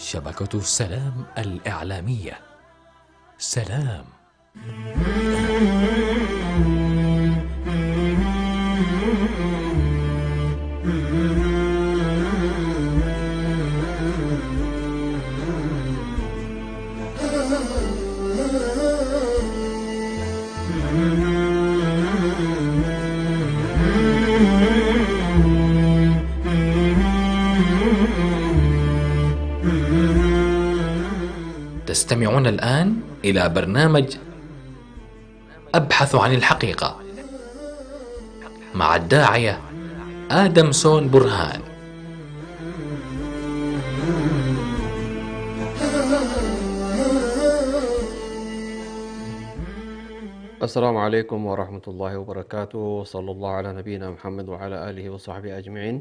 شبكة سلام الإعلامية. سلام. تستمعون الآن إلى برنامج أبحث عن الحقيقة مع الداعية آدمسون برهان. السلام عليكم ورحمة الله وبركاته. صلى الله على نبينا محمد وعلى آله وصحبه أجمعين.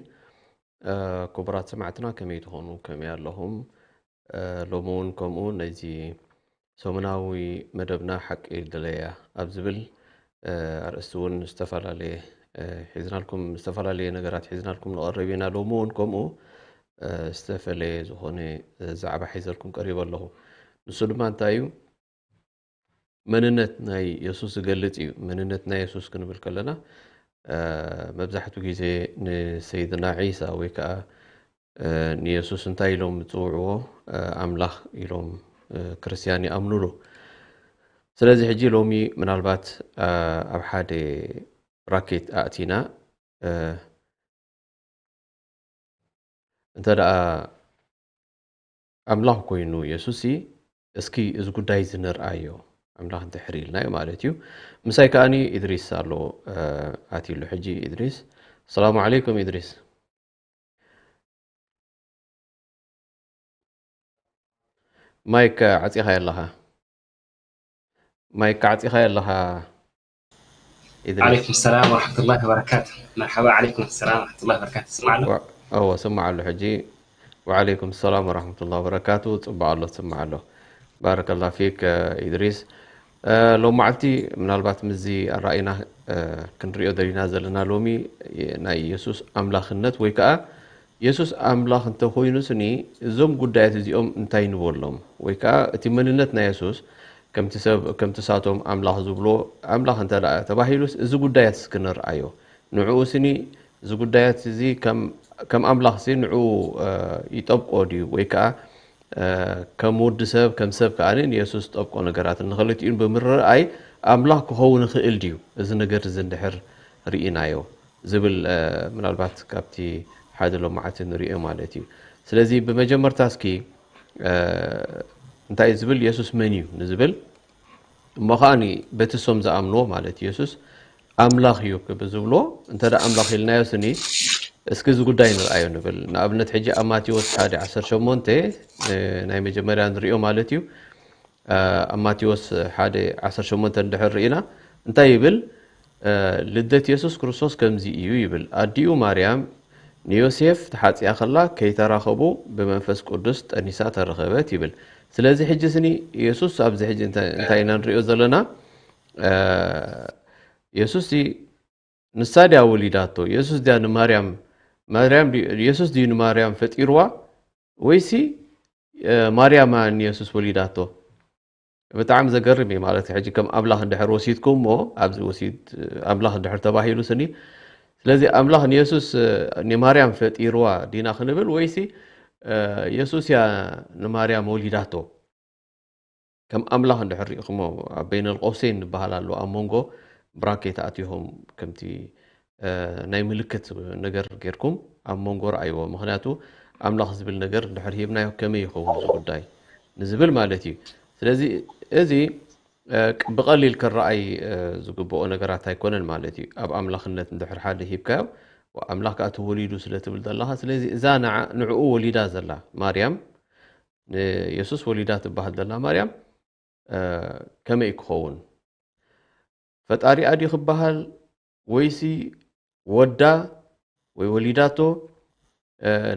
ክቡራት ሰማዕትና ከመይ ትኾኑ? ከመይ ኣለኹም? ሎሚ እውን ከምኡ ነዚ ሰሙናዊ መደብና ሓቂ ድለያ ኣብ ዝብል ኣርእስቲ እውን ዝተፈላለየ ሒዝናልኩም፣ ዝተፈላለየ ነገራት ሒዝናልኩም ንቐርብ ኢና። ሎሚ እውን ከምኡ ዝተፈለየ ዝኾነ ዛዕባ ሒዘልኩም ቀሪበ ኣለኹ። ንሱ ድማ እንታይ እዩ? መንነት ናይ የሱስ ዝገልጽ እዩ። መንነት ናይ የሱስ ክንብል ከለና መብዛሕትኡ ግዜ ንሰይድና ዒሳ ወይ ከዓ ንየሱስ እንታይ ኢሎም ዝፅውዕዎ? ኣምላኽ ኢሎም ክርስትያን ይኣምኑሉ። ስለዚ ሕጂ ሎሚ ምናልባት ኣብ ሓደ ብራኬት ኣእቲና እንተ ደኣ ኣምላኽ ኮይኑ የሱስ እስኪ እዚ ጉዳይ እዚ ንርኣዮ ኣምላኽ እንድሕር ኢልናዮ ማለት እዩ። ምሳይ ከኣኒ ኢድሪስ ኣሎ ኣትዩሉ ሕጂ። ኢድሪስ፣ ሰላሙ ዓለይኩም ኢድሪስ። ማይክ ዓፂኻ ኣለኻ። ማይክ ዓፂኻ ኣለኻ። عليكم السلام ورحمة الله وبركاته. مرحبا عليكم السلام ورحمة الله وبركاته. اسمع له. እዎ ስማዕ ኣሎ ሕጂ። وعليكم السلام ورحمة الله وبركاته. ፅቡቅ ኣሎ ትስማዕ ኣሎ። ባረከላ ፊክ ኢድሪስ። ሎም መዓልቲ ምናልባት ምስዚ ኣራእይና ክንሪኦ ደሊና ዘለና ሎሚ ናይ የሱስ ኣምላኽነት ወይ ከዓ የሱስ ኣምላኽ እንተኾይኑ ስኒ እዞም ጉዳያት እዚኦም እንታይ ንበሎም? ወይ ከዓ እቲ መንነት ናይ የሱስ ከምቲ ሰብ ከምቲ ሳቶም ኣምላኽ ዝብሎ ኣምላኽ እንተ ደኣ ተባሂሉስ እዚ ጉዳያት እስኪ ንርኣዮ። ንዕኡ ስኒ እዚ ጉዳያት እዚ ከም ኣምላኽ ሲ ንዕኡ ይጠብቆ ድዩ ወይ ከዓ ከም ወዲ ሰብ ከም ሰብ ከዓ ንየሱስ ጠብቆ ነገራት ንክልቲኡን ብምርኣይ ኣምላኽ ክኸውን ይኽእል ድዩ እዚ ነገር እዚ እንድሕር ርኢናዮ ዝብል ምናልባት ካብቲ ሓደ ሎማዓቲ ንሪኦ ማለት እዩ። ስለዚ ብመጀመርታ እስኪ እንታይ ዝብል የሱስ መን እዩ ንዝብል እሞ ከዓ በቲ ሶም ዝኣምንዎ ማለት የሱስ ኣምላኽ እዩ ክብ ዝብሎ እንተ ኣምላኽ ኢልናዮ ስኒ እስኪ እዚ ጉዳይ ንርኣዮ ንብል። ንኣብነት ሕጂ ኣብ ማቴዎስ ሓደ ዓሰርተ ሸሞንተ ናይ መጀመርያ ንሪኦ ማለት እዩ። ኣብ ማቴዎስ ሓደ ዓሰርተ ሸሞንተ እንድሕር ርኢና እንታይ ይብል? ልደት የሱስ ክርስቶስ ከምዚ እዩ ይብል። ኣዲኡ ማርያም ንዮሴፍ ተሓጽያ ከላ ከይተራኸቡ ብመንፈስ ቅዱስ ጠኒሳ ተረኸበት ይብል። ስለዚ ሕጂ ስኒ የሱስ ኣብዚ ሕጂ እንታይ ኢና ንሪኦ ዘለና? የሱስ ንሳ ድያ ወሊዳቶ? የሱስ ድያ ንማርያም ማርያም የሱስ ድዩ ንማርያም ፈጢርዋ ወይሲ ማርያም ንየሱስ ወሊዳቶ? ብጣዕሚ ዘገርም እዩ ማለት ሕጂ ከም ኣምላኽ እንድሕር ወሲድኩም እሞ ኣብዚ ወሲድ ኣምላኽ እንድሕር ተባሂሉ ስኒ ስለዚ ኣምላኽ ንየሱስ ንማርያም ፈጢርዋ ዲና ክንብል ወይሲ የሱስ እያ ንማርያም ወሊዳቶ? ከም ኣምላኽ እንድሕር ሪኢኹሞ ኣብ በይነል ቀውሰይን ዝበሃል ኣሎ ኣብ መንጎ ብራኬት ኣትይኹም ከምቲ ናይ ምልክት ነገር ጌርኩም ኣብ መንጎ ረኣይዎ። ምኽንያቱ ኣምላኽ ዝብል ነገር እንድሕር ሂብናዮ ከመይ ይኸውን እዚ ጉዳይ ንዝብል ማለት እዩ። ስለዚ እዚ ብቐሊል ክረኣይ ዝግብኦ ነገራት ኣይኮነን ማለት እዩ። ኣብ ኣምላኽነት እንድሕር ሓደ ሂብካዮ ኣምላኽ ከዓ ተወሊዱ ስለ ትብል ዘለኻ ስለዚ እዛ ንዕኡ ወሊዳ ዘላ ማርያም ንየሱስ ወሊዳ ትበሃል ዘላ ማርያም ከመይ ክኸውን ፈጣሪኣ ድዩ ክበሃል ወይሲ ወዳ ወይ ወሊዳቶ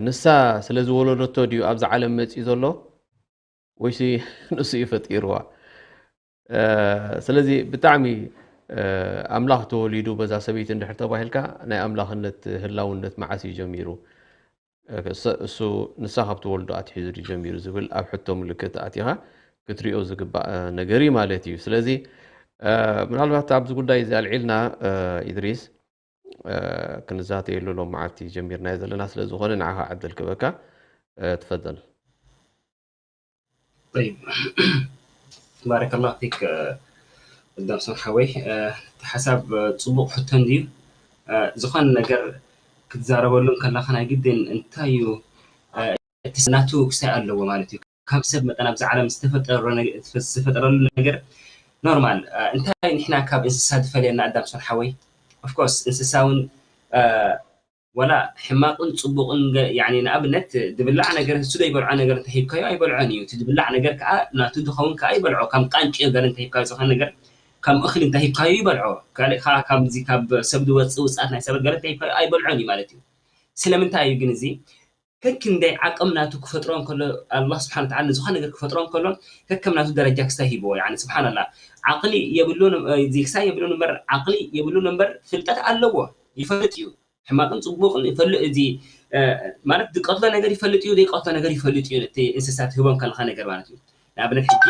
ንሳ ስለ ዝወለደቶ ድዩ ኣብዚ ዓለም መፂኡ ዘሎ ወይሲ ንሱ እዩ ፈጢርዋ? ስለዚ ብጣዕሚ ኣምላኽ ተወሊዱ በዛ ሰበይቲ እንድሕር ተባሂልካ ናይ ኣምላኽነት ህላውነት መዓስ እዩ ጀሚሩ? እሱ ንሳ ካብ ትወልዶ ኣትሒዙ ድዩ ጀሚሩ ዝብል ኣብ ሕቶ ምልክት ኣቲኻ ክትሪኦ ዝግባእ ነገር እዩ ማለት እዩ። ስለዚ ምናልባት ኣብዚ ጉዳይ እዚ ኣልዒልና ኢድሪስ ክንዛተየሉ ሎም መዓልቲ ጀሚርናዮ ዘለና ስለ ዝኾነ ንዓኻ ዕድል ክበካ ትፈደል። طيب ባረከላሁ ፊክ። ቀዳም ሰም ሓወይ እቲ ሓሳብ ፅቡቕ ሕቶ እንድዩ። ዝኾነ ነገር ክትዛረበሉ ከለኻ ናይ ግድን እንታይ እዩ እቲ ናቱ ክሳይ ኣለዎ ማለት እዩ። ካብ ሰብ መጠን ኣብዚ ዓለም ዝተፈጠረሉ ነገር ኖርማል። እንታይ ንሕና ካብ እንስሳ ዝፈልየና ኣዳም ሰም ሓወይ? ኦፍኮርስ እንስሳ እውን ወላ ሕማቕን ፅቡቕን ንኣብነት ድብላዕ ነገር እሱ ዘይበልዖ ነገር እንተሂብካዮ ኣይበልዖን እዩ። እቲ ድብላዕ ነገር ከዓ ናቱ ዝኸውን ከዓ ይበልዖ። ከም ቃንጭ ገለ እንተሂብካዮ ዝኾነ ነገር ከም እኽሊ እንተሂብካዮ ይበልዖ። ካልእ ከዓ ካብዚ ካብ ሰብ ዝወፅእ ውፅኣት ናይ ሰባት ገለ እንተሂብካዮ ኣይበልዖን እዩ ማለት እዩ። ስለምንታይ እዩ ግን እዚ ከክንደይ ዓቕም ናቱ ክፈጥሮ እንከሎ ኣላህ ስብሓን ወተዓላ ንዝኾነ ነገር ክፈጥሮ እንከሎ ከከም ናቱ ደረጃ ክሳይ ሂብዎ። ያኒ ስብሓንላ ዓቕሊ የብሉን እዚ ክሳይ የብሉን እምበር ዓቕሊ የብሉን እምበር ፍልጠት ኣለዎ፣ ይፈልጥ እዩ። ሕማቕን ፅቡቕን ይፈልጥ እዚ ማለት ዝቀትሎ ነገር ይፈልጥ እዩ፣ ዘይቀትሎ ነገር ይፈልጥ እዩ። እቲ እንስሳት ህቦም ከለካ ነገር ማለት እዩ። ንኣብነት ሕጂ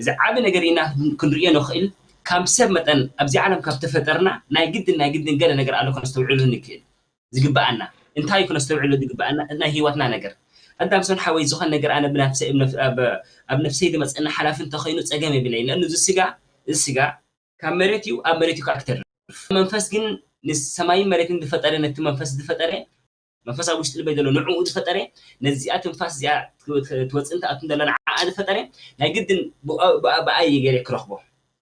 እዚ ዓቢ ነገር ኢና ክንርእዮ ንኽእል። ካብ ሰብ መጠን ኣብዚ ዓለም ካብ ተፈጠርና ናይ ግድን ናይ ግድን ገለ ነገር ኣሎ ከነስተውዕሉ ንክእል ዝግበኣና እንታይ እዩ ክነስተውዕሎ ዝግበኣና ናይ ህይወትና ነገር ኣዳም ሰም ሓወይ ዝኾን ነገር ኣነ ብናፍሰ ኣብ ነፍሰይ ዝመፀና ሓላፊ እንተኸይኑ ፀገም የብለይ። ለእኑ እዚ ስጋ እዚ ስጋ ካብ መሬት እዩ ኣብ መሬት እዩ ከዓ ክተርፍ መንፈስ ግን ንሰማይን መሬትን ዝፈጠረ ነቲ መንፈስ ዝፈጠረ መንፈስ ኣብ ውሽጢ ልበይ ዘሎ ንዕኡ ዝፈጠረ ነዚኣ ትንፋስ እዚኣ ትወፅእ እንትኣቱ እንደላ ንዓኣ ዝፈጠረ ናይ ግድን ብኣ- ብኣ- ብኣይ ገይረ ክረኽቦ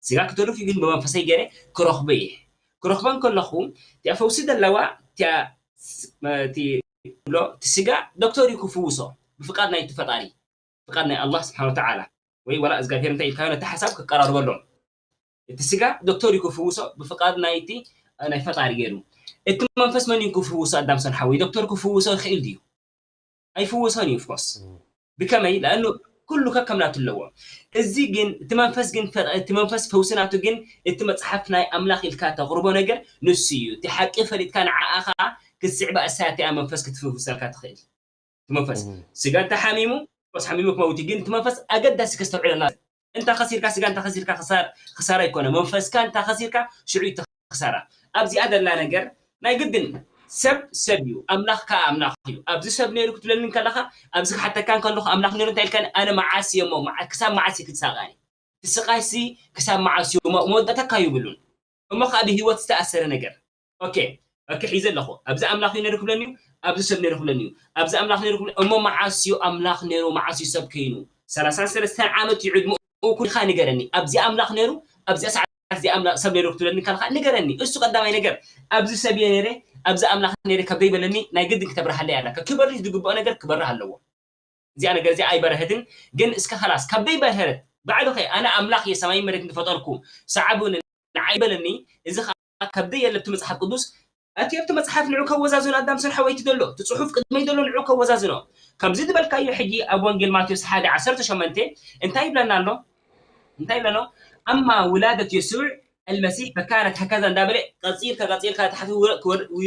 ስጋ ክተርፍ እዩ ግን ብመንፈሰይ ገይረ ክረኽቦ እየ። ክረኽቦ እንከለኹ እቲኣ ፈውሲ ዘለዋ እቲኣ ስ- እቲ ብሎ እቲ ስጋ ዶክተር እዩ ክፍውሶ ብፍቃድ ናይቲ ፈጣሪ ፍቃድ ናይ ኣላህ ስብሓን ወተዓላ ወይ ወላ እግዚኣብሔር እንታይ ኢልካዮ ነቲ ሓሳብ ክቀራርበሎም እቲ ስጋ ዶክተር እዩ ክፍውሶ ብፍቃድ ናይቲ ናይ ፈጣሪ ገይሩ እቲ መንፈስ መን እዩ ክፍውሶ ኣዳም ሰም ሓወይ ዶክተር ክፍውሶ ይኽእል ድዩ ኣይፍውሶን እዩ ኦፍኮርስ ብከመይ ለእኑ ኩሉ ከከም ናቱ ኣለዎ እዚ ግን እቲ መንፈስ ግን እቲ መንፈስ ፈውሲ ናቱ ግን እቲ መፅሓፍ ናይ ኣምላኽ ኢልካ ተቕርቦ ነገር ንሱ እዩ እቲ ሓቂ ፈሊጥካ ንዓኣ ከዓ ክትስዕባ እሳ እቲኣ መንፈስ ክትፍውሰልካ ትኽእል እቲ መንፈስ ስጋ እንተ ሓሚሙ ስ ሓሚሙ ክመውት ግን እቲ መንፈስ ኣገዳሲ ከስተውዕለና እንተ ከሲርካ ስጋ እንተ ከሲርካ ክሳራ ይኮነ መንፈስካ እንተ ከሲርካ ሽዑ ክሳራ ኣብዚኣ ዘላ ነገር ናይ ግድን ሰብ ሰብ እዩ ኣምላኽ ከዓ ኣምላኽ እዩ ኣብዚ ሰብ ነይሩ ክትብለኒ ከለካ ኣብዚ ክሓተካ ከለኩ ኣምላኽ ነይሩ እንታይ ኢልካ ኣነ መዓስ እየሞ ክሳብ መዓስ እዩ ክትሳቃኒ እቲ ስቃይሲ ክሳብ መዓስ እዩ መወዳእታ እካ ይብሉን እሞ ከዓ ብሂወት ዝተኣሰረ ነገር ኦኬ ኦኬ ሒዘ ኣለኹ ኣብዚ ኣምላኽ እዩ ነይሩ ክብለኒ እዩ ኣብዚ ሰብ ነይሩ ክብለኒ እዩ ኣብዚ ኣምላኽ ነይሩ ክብለኒ እሞ መዓስ እዩ ኣምላኽ ነይሩ መዓስ እዩ ሰብ ከይኑ ሰላሳን ሰለስተን ዓመት እዩ ዕድመኡ ኩልካ ንገረኒ ኣብዚ ኣምላኽ ነይሩ ኣብዚኣ ሰዓት እዚኣ ኣምላኽ ሰብ ነይሩ ክትብለኒ ከለካ ንገረኒ እሱ ቀዳማይ ነገር ኣብዚ ሰብ እየ ነይረ ኣብዚ ኣምላኽ ነይረ ካብ ዘይበለኒ ናይ ግድን ክተብርሃለይ ኣለካ ክበርህ ዝግብኦ ነገር ክበርህ ኣለዎ እዚኣ ነገር እዚኣ ኣይበረሀትን ግን እስከ ከላስ ካብ ዘይበርሀት ባዕሉ ኸ ኣነ ኣምላኽ እየ ሰማይ መሬት ዝፈጠርኩ ሰዓቡኒ ንዓይ በለኒ እዚ ከዓ ካብ ዘይየለብቲ መፅሓፍ ቅዱስ እቲ ኣብቲ መፅሓፍ ንዑ ከወዛዝኖ ኣዳም ስርሐ ወይቲ ዘሎ እቲ ፅሑፍ ቅድመይ ዘሎ ንዑ ከወዛዝኖ ከምዚ ዝበልካዮ ሕጂ ኣብ ወንጌል ማቴዎስ ሓደ ዓሰርተ ሸሞንተ እንታይ ይብለና ኣሎ እንታይ ይብለና ኣሎ ኣማ ውላደት የሱዕ المسيح فكانت هكذا እንዳበለ ቀፂልካ ቀፂልካ ታሕቲ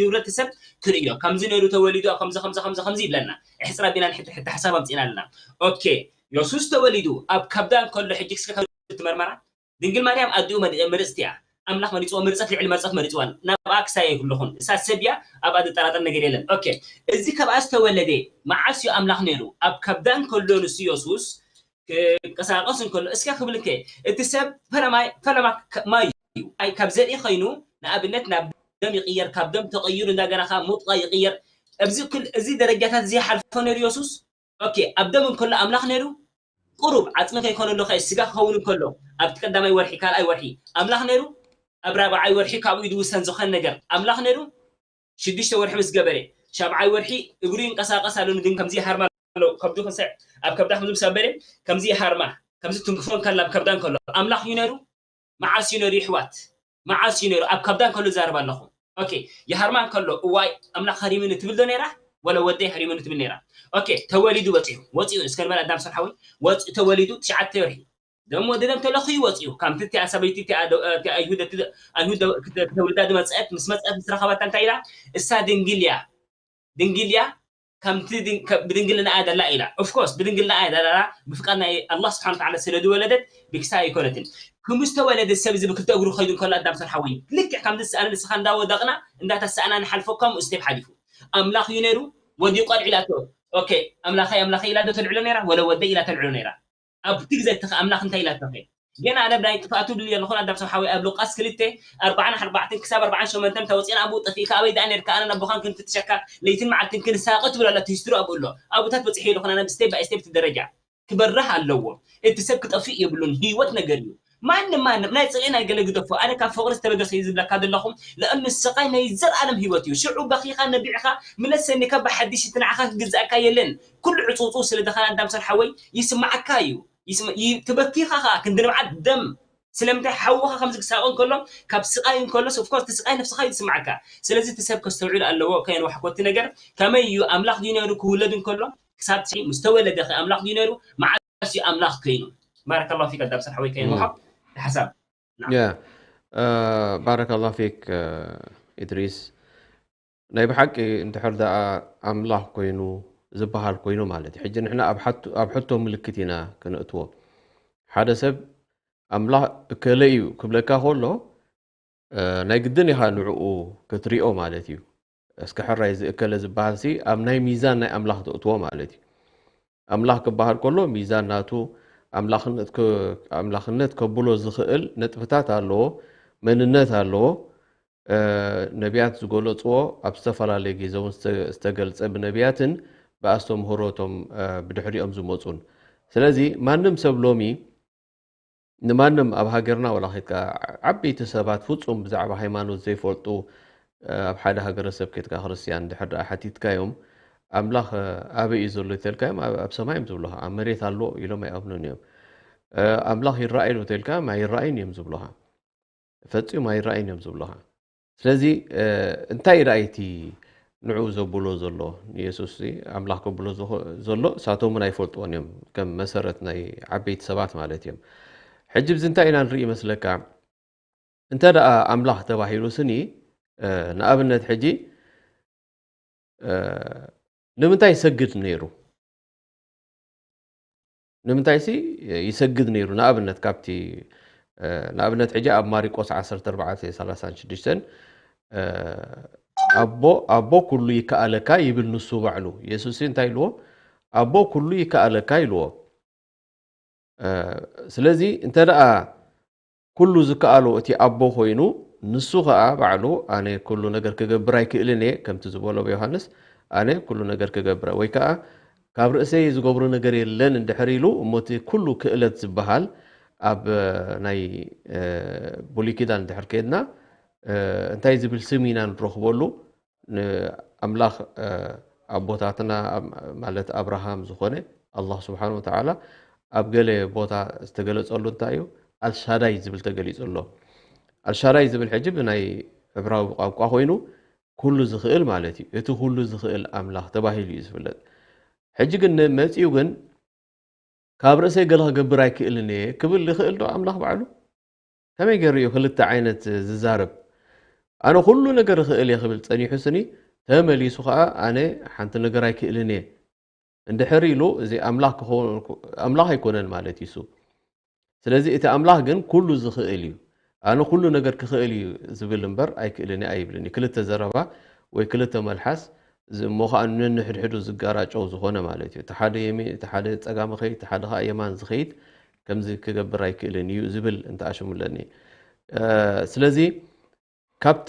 ይውረድ ሰብ ትርእዮ ከምዚ ነይሩ ተወሊዱ ከምዚ ከምዚ ከምዚ ከምዚ ይብለና ሕፅራ ቢና ሕቲ ሓሳብ ኣምፂና ኣለና ኦኬ የሱስ ተወሊዱ ኣብ ካብዳ እንከሎ ሕጂ ክስከ ትመርመራ ድንግል ማርያም ኣዲኡ ምርፅቲ እያ ኣምላኽ መሪፅዎ ምርፀት ልዕሊ መርፀት መሪፅዋን ናብኣ ክሳየ ይብልኹን እሳ ሰብ እያ ኣብኣ ዝጠራጠር ነገር የለን ኦኬ እዚ ካብኣ ዝተወለደ መዓስ እዩ ኣምላኽ ነይሩ ኣብ ካብዳ እንከሎ ንሱ የሱስ ክንቀሳቀስ እንከሎ እስከ ክብልከ እቲ ሰብ ፈለማይ ፈለማ ማይ እዩ ኣይ ካብ ዘርኢ ኮይኑ ንኣብነት ናብ ደም ይቅየር ካብ ደም ተቀይሩ እንዳገና ከዓ ሙጥቃ ይቅየር ኣብዚ ኩል እዚ ደረጃታት እዚ ሓልፎ ነይሩ የሱስ ኦኬ ኣብ ደም እንከሎ ኣምላኽ ነይሩ ቁሩብ ዓፅሚ ከይኮነሉ ከ ስጋ ክኸውን እንከሎ ኣብቲ ቀዳማይ ወርሒ ካልኣይ ወርሒ ኣምላኽ ነይሩ ኣብ ራብዓይ ወርሒ ካብኡ ዝውሰን ዝኾን ነገር ኣምላኽ ነይሩ ሽዱሽተ ወርሒ ምስ ገበረ ሻብዓይ ወርሒ እግሩ ይንቀሳቀስ ኣሎ ንድን ከምዚ ይሃርማ ኣሎ ከብዱ ክንስዕ ኣብ ከብዳ ከምዚ ምስ ኣበለ ከምዚ ይሃርማ ከምዚ ትንክፎን ከላ ኣብ ከብዳን ከሎ ኣምላኽ እዩ ነይሩ መዓስ እዩ ነይሩ ይሕዋት መዓስ እዩ ነይሩ ኣብ ከብዳን ከሎ ይዛረብ ኣለኹ ኦኬ ይሃርማ እንከሎ እዋይ ኣምላኽ ሃሪሙኒ ትብል ዶ ነይራ ወለ ወደይ ሃሪሙኒ ትብል ነይራ ኦኬ ተወሊዱ ወፂኡ ወፂኡ እስከ ንበል ኣዳም ሰብሓዊ ወፂኡ ተወሊዱ ትሽዓተ ወርሒ ደሞ ድለም ተለኽዩ ወፂኡ። ካብቲ እቲኣ ሰበይቲ እቲኣ ዶ- እቲኣ ኣይሁድ እቲ- ኣይሁድ ዶ- ክተ- ክተውልዳ ዝመፀአት ምስ መፀአት ምስ ረኸበታ እንታይ ኢላ? እሳ ድንግል እያ ድንግል እያ ከምቲ ድን- ከ- ብድንግልና እያ ደላ ኢላ። Of course ብድንግልና እያ ደላ፣ ብፍቃድ ናይ ኣላህ ስብሓን ወተዓላ ስለ ዝወለደት ብክሳ ኣይኮነትን። ክምዝተወለደ ሰብ እዚ ብክልተ እግሩ ከይዱ እንከሎ ኣዳም ሰርሓ ወይ ልክዕ ከምዚ ዝሰኣነ ንስኻ እንዳወደቕና እንዳተሰኣና ንሓልፎ ከምኡ ስቴፕ ሓሊፉ ኣምላኽ እዩ ነይሩ። ወዲቑ ኣልዒላቶ። ኦኬ ኣምላኸይ ኣምላኸይ ኢላ ዶ ተልዕሎ ነይራ? ወለ ወደይ ኢላ ተልዕሎ ነይራ? ኣብቲ ግዜ እቲ ኣምላኽ እንታይ ኢላቶ? ገና ኣነ ብናይ ጥፍኣቱ ድልየ ኣለኹን ኣዳም ሰብ ሓወይ ኣብ ሉቃስ ክልተ ኣርባዓን ኣርባዕተን ክሳብ ኣርባዓን ሸሞንተን ተወፂና ኣብኡ ጠፊእካ ኣበይ ደኣ ነርካ ኣነ ነቦኻን ክንፍትሸካ ለይትን መዓልትን ክንሳቐ ትብል ኣሎ እቲ ሂስትሪ ኣብኡ ኣሎ ኣብኡታት በፂሐ ኢለኹን ኣነ ስቴፕ ባይ ስቴፕ እቲ ደረጃ ክበርህ ኣለዎ። እቲ ሰብ ክጠፍእ የብሉን። ህይወት ነገር እዩ። ማንም ማንም ናይ ፅልኢ ናይ ገለ ግደፎ ኣነ ካብ ፍቕሪ ዝተበገሰ እዩ ዝብለካ ዘለኹም። ለእኑ ስቓይ ናይ ዘልኣለም ህይወት እዩ። ሽዑ በኺኻ ነቢዕኻ ምለሰኒ ካብ ብሓድሽ እቲ ንዓኻ ክግዛእካ የለን። ኩሉ ዕፁፁ ስለ ደኸና ኣዳም ሰብ ሓወይ ይስማዓካ እዩ። ይስማ- ይ- ትበኪኻ ኸዓ ክንዲ ንብዓት ደም ስለምንታይ ሓውኻ ከምዚ ክሳቐ እንከሎ ካብ ስቓይ እንከሎስ ኦፍኮርስ እቲ ስቓይ ነፍስኻ እዩ ዝስማዓካ። ስለዚ እቲ ሰብ ከስተውዕል ኣለዎ። ከየንዋሕኮ እቲ ነገር ከመይ እዩ ኣምላኽ ድዩ ነይሩ ክውለድ እንከሎ ክሳብ ምስ ተወለደ ከ ኣምላኽ ድዩ ነይሩ? መዓስ እዩ ኣምላኽ ኮይኑ? ባረከላሁ ፊክ ኣዳም ሰብ ሓወይ ከየንዋሕኮ ሓሳብ ያ ባረከላሁ ፊክ ኢድሪስ። ናይ ብሓቂ እንድሕር ደኣ ኣምላኽ ኮይኑ ዝበሃል ኮይኑ ማለት እዩ። ሕጂ ንሕና ኣብ ሓቱ- ኣብ ሕቶ ምልክት ኢና ክነእትዎ። ሓደ ሰብ ኣምላኽ እከለ እዩ ክብለካ ከሎ እ፣ ናይ ግድን ኢኻ ንዕኡ ክትሪኦ ማለት እዩ። እስከ ሕራይ እዚ እከለ ዝበሃል ሲ ኣብ ናይ ሚዛን ናይ ኣምላኽ ተእትዎ ማለት እዩ። ኣምላኽ ክበሃል ከሎ ሚዛን ናቱ ኣምላኽነት ከ- ኣምላኽነት ከብሎ ዝኽእል ነጥብታት ኣለዎ፣ መንነት ኣለዎ። ነቢያት ዝገለፅዎ ኣብ ዝተፈላለየ ግዜ እውን ዝተገልፀ ብነቢያትን ብኣስተምህሮቶም ብድሕሪኦም ዝመፁን። ስለዚ ማንም ሰብ ሎሚ ንማንም ኣብ ሃገርና ወላ ኬድካ ዓበይቲ ሰባት ፍፁም ብዛዕባ ሃይማኖት ዘይፈልጡ ኣብ ሓደ ሃገረሰብ ኬድካ ክርስትያን ድሕር ደኣ ሓቲትካዮም ኣምላኽ ኣበይ እዩ ዘሎ ተልካዮም ኣብ ሰማይ እዮም ዝብሉኻ። ኣብ መሬት ኣሎ ኢሎም ኣይኣምኑን እዮም። ኣምላኽ ይረኣይ ዶ ተልካዮም ኣይረኣይን እዮም ዝብሉኻ። ፈፂሙ ኣይረኣይን እዮም ዝብሉኻ። ስለዚ እንታይ ራእይቲ ንዑ ዘብሎ ዘሎ ንየሱስ ኣምላኽ ከብሎ ዘሎ እሳቶም እውን ኣይፈልጥዎን እዮም ከም መሰረት ናይ ዓበይቲ ሰባት ማለት እዮም። ሕጂ ብዚ እንታይ ኢና ንርኢ ይመስለካ? እንተ ደኣ ኣምላኽ ተባሂሉ ስኒ ንኣብነት ሕጂ ንምንታይ ይሰግድ ነይሩ? ንምንታይ ሲ ይሰግድ ነይሩ? ንኣብነት ካብቲ ንኣብነት ሕጂ ኣብ ማሪቆስ ዓሰርተ ኣርባዕተ ሰላሳን ሽዱሽተን ኣቦ ኣቦ ኩሉ ይከኣለካ ይብል ንሱ ባዕሉ። የሱስ እንታይ ኢልዎ? ኣቦ ኩሉ ይከኣለካ ኢልዎ። ስለዚ እንተ ደኣ ኩሉ ዝከኣሎ እቲ ኣቦ ኮይኑ ንሱ ኸኣ ባዕሉ ኣነ ኩሉ ነገር ክገብር ኣይክእልን እየ ከምቲ ዝበሎ ብ ዮሃንስ ኣነ ኩሉ ነገር ክገብረ ወይ ከኣ ካብ ርእሰይ ዝገብሮ ነገር የለን እንድሕር ኢሉ እሞ እቲ ኩሉ ክእለት ዝበሃል ኣብ ናይ ብሉይ ኪዳን እንድሕር ከድና እንታይ ዝብል ስም ኢና ንረኽበሉ ንኣምላኽ ኣቦታትና ማለት ኣብርሃም ዝኾነ ኣላህ ስብሓን ወተዓላ ኣብ ገለ ቦታ ዝተገለጸሉ እንታይ እዩ ኣልሻዳይ ዝብል ተገሊጹ ኣሎ። ኣልሻዳይ ዝብል ሕጂ ብናይ ዕብራዊ ቋንቋ ኮይኑ ኩሉ ዝኽእል ማለት እዩ። እቲ ኩሉ ዝኽእል ኣምላኽ ተባሂሉ እዩ ዝፍለጥ። ሕጂ ግን መጺኡ ግን ካብ ርእሰይ ገለ ክገብር ኣይክእልን እየ ክብል ይኽእል ዶ ኣምላኽ ባዕሉ? ከመይ ገይሩ እዩ ክልተ ዓይነት ዝዛረብ? ኣነ ኩሉ ነገር እኽእል እየ ክብል ጸኒሑ ስኒ ተመሊሱ ኸዓ ኣነ ሓንቲ ነገር ኣይክእልን እየ እንድሕር ኢሉ እዚ ኣምላኽ ክኸውን ኣምላኽ ኣይኮነን ማለት እዩ። ስለዚ እቲ ኣምላኽ ግን ኩሉ ዝኽእል እዩ። ኣነ ኩሉ ነገር ክኽእል እዩ ዝብል እምበር ኣይክእልን እየ ኣይብልን እዩ። ክልተ ዘረባ ወይ ክልተ መልሓስ እሞ ከዓ ነንሕድሕዱ ዝጋራጨው ዝኾነ ማለት እዩ። እቲ ሓደ የሚ እቲ ሓደ ጸጋም ኸይድ እቲ ሓደ ከዓ የማን ዝኸይድ ከምዚ ክገብር ኣይክእልን እዩ ዝብል እንተኣሽሙለኒ። ስለዚ ካብቲ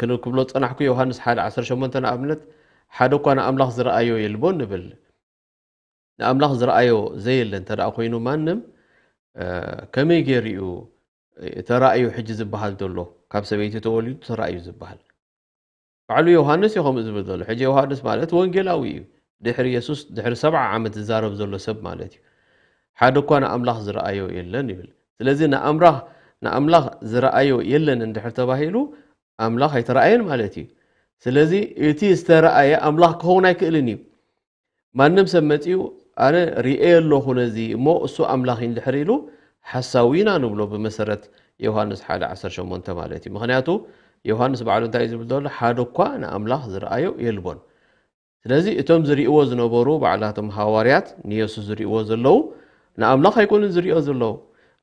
ክብል ክብሎ ዝጸናሕኩ ዮሃንስ ሓደ ዓሰርተ ሸሞንተ ንኣብነት ሓደ እኳ ንኣምላኽ ዝረኣዮ የልቦን ንብል። ንኣምላኽ ዝረኣዮ ዘየለ እንተ ደኣ ኮይኑ ማንም ከመይ ገይሩ እዩ ተራእዩ ሕጂ ዝበሃል ዘሎ ካብ ሰበይቲ ተወሊዱ ተራእዩ ዝበሃል? ባዕሉ ዮሃንስ እዩ ከምኡ ዝብል ዘሎ። ሕጂ ዮሃንስ ማለት ወንጌላዊ እዩ። ድሕሪ የሱስ ድሕሪ ሰብዓ ዓመት ዝዛረብ ዘሎ ሰብ ማለት እዩ። ሓደ እኳ ንኣምላኽ ዝረኣዮ የለን ይብል። ስለዚ ንኣምራኽ ንኣምላኽ ዝረኣዮ የለን እንድሕር ተባሂሉ ኣምላኽ ኣይተረኣየን ማለት እዩ። ስለዚ እቲ ዝተረኣየ ኣምላኽ ክኸውን ኣይክእልን እዩ። ማንም ሰብ መፂኡ ኣነ ሪኤ ኣለኹ ነዚ እሞ እሱ ኣምላኽ እዩ እንድሕር ኢሉ ሓሳዊ ኢና ንብሎ ብመሰረት ዮሃንስ ሓደ ዓሰርተ ሸሞንተ ማለት እዩ። ምክንያቱ ዮሃንስ ባዕሉ እንታይ እዩ ዝብል ዘሎ ሓደ እኳ ንኣምላኽ ዝረኣዮ የልቦን። ስለዚ እቶም ዝርእይዎ ዝነበሩ ባዕላቶም ሃዋርያት ንየሱስ ዝርእይዎ ዘለዉ ንኣምላኽ ኣይኮኑን ዝርእዮ ዘለዉ፣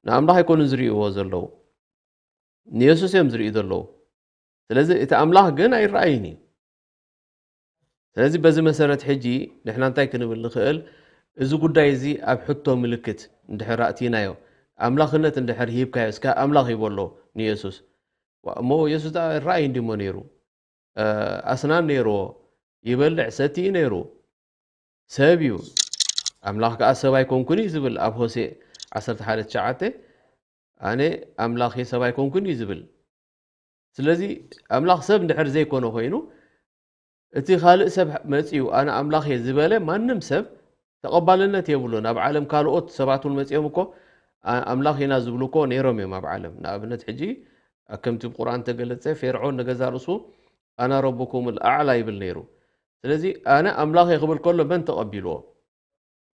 ንኣምላኽ ኣይኮኑን ዝርእይዎ ዘለዉ፣ ንየሱስ እዮም ዝርእዩ ዘለዉ። ስለዚ እቲ ኣምላኽ ግን ኣይረኣይን እዩ። ስለዚ በዚ መሰረት ሕጂ ንሕና እንታይ ክንብል ንኽእል? እዚ ጉዳይ እዚ ኣብ ሕቶ ምልክት እንድሕር ኣእቲናዮ፣ ኣምላኽነት እንድሕር ሂብካዮ፣ እስከ ኣምላኽ ይበሎ ንየሱስ። እሞ የሱስ ደኣ ራእይ እንዲሞ ነይሩ፣ ኣስናን ነይርዎ፣ ይበልዕ ሰቲ ነይሩ፣ ሰብ እዩ። ኣምላኽ ከዓ ሰብ ኣይኮንኩን እዩ ዝብል ኣብ ሆሴ ዓሰርተ ሓደ ትሽዓተ፣ ኣነ ኣምላኽ ሰብ ኣይኮንኩን እዩ ዝብል። ስለዚ ኣምላኽ ሰብ እንድሕር ዘይኮነ ኮይኑ፣ እቲ ካልእ ሰብ መፂኡ ኣነ ኣምላኽ እየ ዝበለ ማንም ሰብ ተቐባልነት የብሉን። ኣብ ዓለም ካልኦት ሰባት እውን መፂኦም እኮ ኣምላኽ ኢና ዝብሉ እኮ ነይሮም እዮም ኣብ ዓለም። ንኣብነት ሕጂ ከምቲ ብቁርኣን ተገለፀ ፌርዖን ንገዛ ርእሱ ኣና ረቡኩም ኣዕላ ይብል ነይሩ። ስለዚ ኣነ ኣምላኽ እየ ክብል ከሎ መን ተቐቢልዎ?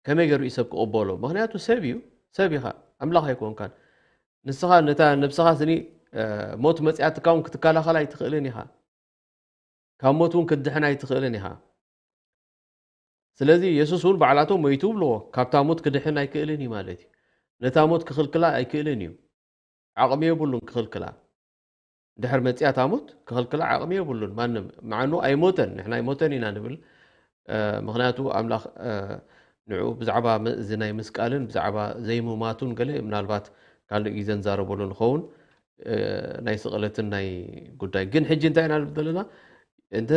ከመይ ገይሩ እዩ ሰብ ክቕበሎ? ምኽንያቱ ሰብ እዩ፣ ሰብ ኢኻ፣ ኣምላኽ ኣይኮንካን። ንስኻ ነታ ነብስኻ ስኒ ሞት መፅያትካ እውን ክትከላኸል ኣይትኽእልን ኢኻ። ካብ ሞት እውን ክትድሕን ኣይትኽእልን ኢኻ። ስለዚ የሱስ እውን ባዕላቶም ሞይቱ ብልዎ፣ ካብታ ሞት ክድሕን ኣይክእልን እዩ ማለት እዩ። ነታ ሞት ክኽልክላ ኣይክእልን እዩ። ዓቕሚ የብሉን ክኽልክላ። ድሕር መፅያ እታ ሞት ክኽልክላ ዓቕሚ የብሉን ማንም። መዓኑ ኣይሞተን፣ ንሕና ኣይሞተን ኢና ንብል። ምኽንያቱ ኣምላኽ ንዑ ብዛዕባ እዚ ናይ ምስቃልን ብዛዕባ ዘይምማቱን ገለ ምናልባት ካልእ ግዜ ንዛረበሉ ንኸውን፣ ናይ ስቕለትን ናይ ጉዳይ ግን ሕጂ እንታይ ኢና ንብል ዘለና? እንተ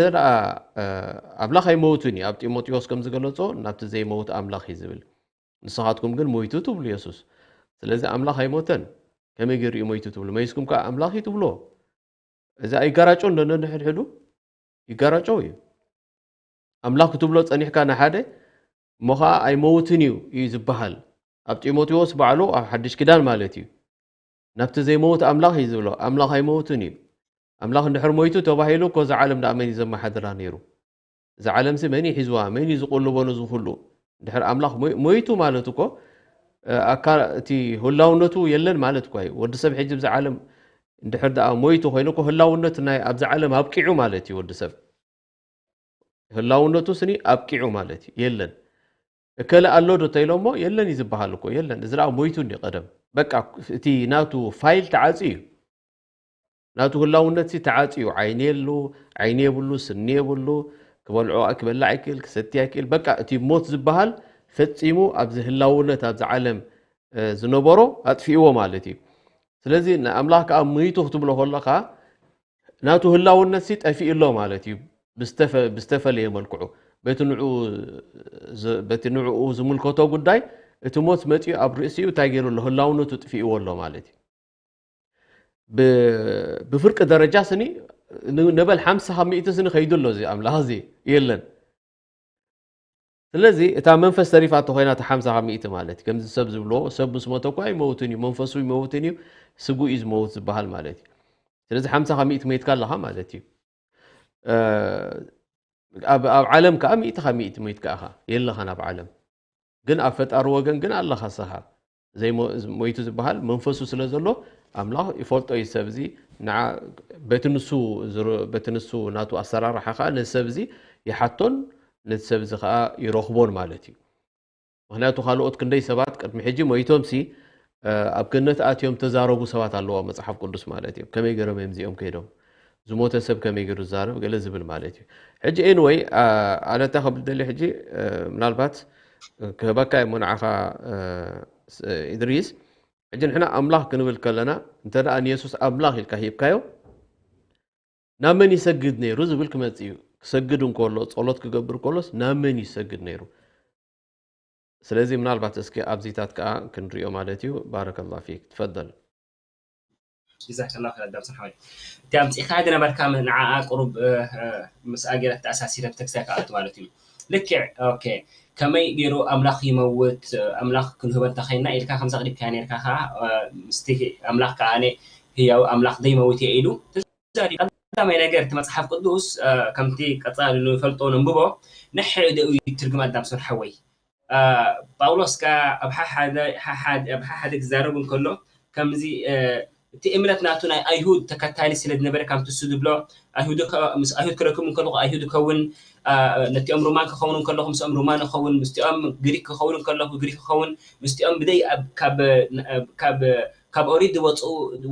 ኣምላኽ ኣይመውትን እዩ ኣብ ጢሞቴዎስ ከም ዝገለጾ ናብቲ ዘይመውት ኣምላኽ እዩ ዝብል። ንስኻትኩም ግን ሞይቱ ትብሉ የሱስ። ስለዚ ኣምላኽ ኣይሞተን። ከመይ ገይሩ እዩ ሞይቱ ትብሉ? መይስኩም ከኣ ኣምላኽ እዩ ትብሎ። እዚ ኣይጋራጮ እንዶ ነንሕድሕዱ ይጋራጨው እዩ። ኣምላኽ ክትብሎ ጸኒሕካ ንሓደ እሞ ኸዓ ኣይመውትን እዩ እዩ ዝበሃል። ኣብ ጢሞቴዎስ ባዕሉ ኣብ ሓድሽ ኪዳን ማለት እዩ ናብቲ ዘይመውት ኣምላኽ እዩ ዝብሎ። ኣምላኽ ኣይመውትን እዩ። ኣምላኽ እንድሕር ሞይቱ ተባሂሉ እኮ እዛ ዓለም ደኣ መን እዩ ዘመሓድራ ነይሩ? እዛ ዓለምሲ መን እዩ ሒዝዋ? መን እዩ ዝቑልቦ ነዚ ኩሉ? እንድሕር ኣምላኽ ሞይቱ ማለት እኮ ኣካ እቲ ህላውነቱ የለን ማለት እኳ እዩ። ወዲ ሰብ ሕጂ ብዛ ዓለም እንድሕር ደኣ ሞይቱ ኮይኑ እኮ ህላውነት ናይ ኣብዛ ዓለም ኣብቂዑ ማለት እዩ። ወዲ ሰብ ህላውነቱ ስኒ ኣብቂዑ ማለት እዩ። የለን እከለ ኣሎ ዶ ተይሎሞ የለን እዩ ዝበሃል እኮ የለን። እዚ ደኣ ሞይቱ እንዲ ቀደም በቃ እቲ ናቱ ፋይል ተዓፂ እዩ። ናቱ ህላውነት ሲ ተዓፅዩ ዓይኒ የሉ፣ ዓይኒ የብሉ፣ ስኒ የብሉ፣ ክበልዖ ክበልዕ ኣይክእል፣ ክሰቲ ኣይክእል። በቃ እቲ ሞት ዝበሃል ፈፂሙ ኣብዚ ህላውነት ኣብዚ ዓለም ዝነበሮ ኣጥፊእዎ ማለት እዩ። ስለዚ ንኣምላኽ ከዓ ምይቱ ክትብሎ ከለኻ ናቱ ህላውነት ሲ ጠፊኡ ኣሎ ማለት እዩ። ብዝተፈለየ መልክዑ በቲ ንኡ ዝምልከቶ ጉዳይ እቲ ሞት መፂኡ ኣብ ርእሲኡ እንታይ ገይሩ ኣሎ ህላውነቱ ጥፊእዎ ኣሎ ማለት እዩ። ብፍርቂ ደረጃ ስኒ ንበል ሓምሳ ካብ ሚእቲ ስኒ ከይዱ ኣሎ እዚ ኣምላኽ እዚ የለን። ስለዚ እታ መንፈስ ተሪፋቶ ኮይና እታ ሓምሳ ካብ ሚእቲ ማለት እዩ። ከምዚ ሰብ ዝብልዎ ሰብ ምስ ሞተ እኳ ይመውትን እዩ፣ መንፈሱ ይመውትን እዩ፣ ስጉ እዩ ዝመውት ዝበሃል ማለት እዩ። ስለዚ ሓምሳ ካብ ሚእቲ ሞይትካ ኣለኻ ማለት እዩ። ኣብ ዓለም ከዓ ሚእቲ ካብ ሚእቲ ሞይትካ ኢኻ የለኻን ኣብ ዓለም። ግን ኣብ ፈጣሪ ወገን ግን ኣለኻ ሰኻ። ዘይሞይቱ ዝበሃል መንፈሱ ስለ ዘሎ ኣምላኽ ይፈልጦ እዩ ሰብ እዚ ንዓ በቲ ንሱ በቲ ንሱ ናቱ ኣሰራርሓ ከዓ ነዚ ሰብ እዚ ይሓቶን ነቲ ሰብ እዚ ከዓ ይረኽቦን ማለት እዩ። ምክንያቱ ካልኦት ክንደይ ሰባት ቅድሚ ሕጂ ሞይቶም ሲ ኣብ ገነት ኣትዮም ተዛረቡ ሰባት ኣለዎ መፅሓፍ ቅዱስ ማለት እዮም። ከመይ ገይሮም እዮም እዚኦም ከይዶም ዝሞተ ሰብ ከመይ ገይሩ ዝዛረብ ገለ ዝብል ማለት እዩ። ሕጂ ኤንወይ ኣነ እንታይ ከብል ደሊ ሕጂ ምናልባት ክህበካ እሞ ንዓኻ ኢድሪስ ሕጂ ንሕና ኣምላኽ ክንብል ከለና እንተ ደኣ ንየሱስ ኣምላኽ ኢልካ ሂብካዮ ናብ መን ይሰግድ ነይሩ ዝብል ክመጽእ እዩ። ክሰግድ እንከሎ ጸሎት ክገብር ከሎስ ናብ መን ይሰግድ ነይሩ? ስለዚ ምናልባት እስኪ ኣብዚታት ከኣ ክንሪኦ ማለት እዩ። ባረከላሁ ፊክ ትፈደል። ጀዛከላሁ ኸይራ ዳርሰን ሓወይ። እቲ ኣምጺእካ ዝነበርካ ንዓኣ ቁሩብ ምስኣ ገይረ ተኣሳሲረ ብተክስታ ክኣቱ ማለት እዩ። ልክዕ ኦኬ ከመይ ገይሩ ኣምላኽ ይመውት ኣምላኽ ክንህበ እንተኸይንና ኢልካ ከምዚ ኣቕሪብካያ ነርካ ከዓ ምስቲ ኣምላኽ ከዓ ኣነ ህያው ኣምላኽ ዘይመውት እየ ኢሉ ተዛሪቡ። ቀዳማይ ነገር እቲ መፅሓፍ ቅዱስ ከምቲ ቀፃሊ ንፈልጦ ነንብቦ ንሕደ እዩ ትርጉም ኣዳም ሶር ሓወይ ጳውሎስ ከ ኣብ ሓሓደ ክዛረብ እንከሎ ከምዚ እቲ እምነት ናቱ ናይ ኣይሁድ ተከታሊ ስለ ዝነበረ፣ ከምቲ እሱ ዝብሎ፣ ኣይሁድ ከ-፣ ምስ ኣይሁድ ክረክብ እንከለኹ ኣይሁድ እኸውን፣ አ፣ ነቲኦም ሮማን ክኸውን እንከለኹ ምስኦም ሮማን እኸውን፣ ምስቲኦም ግሪክ ክኸውን እንከለኹ ግሪክ እኸውን፣ ምስቲኦም ብደይ ኣብ፣ ካብ፣ ካብ፣ ካብ ኦሪት ዝወፁ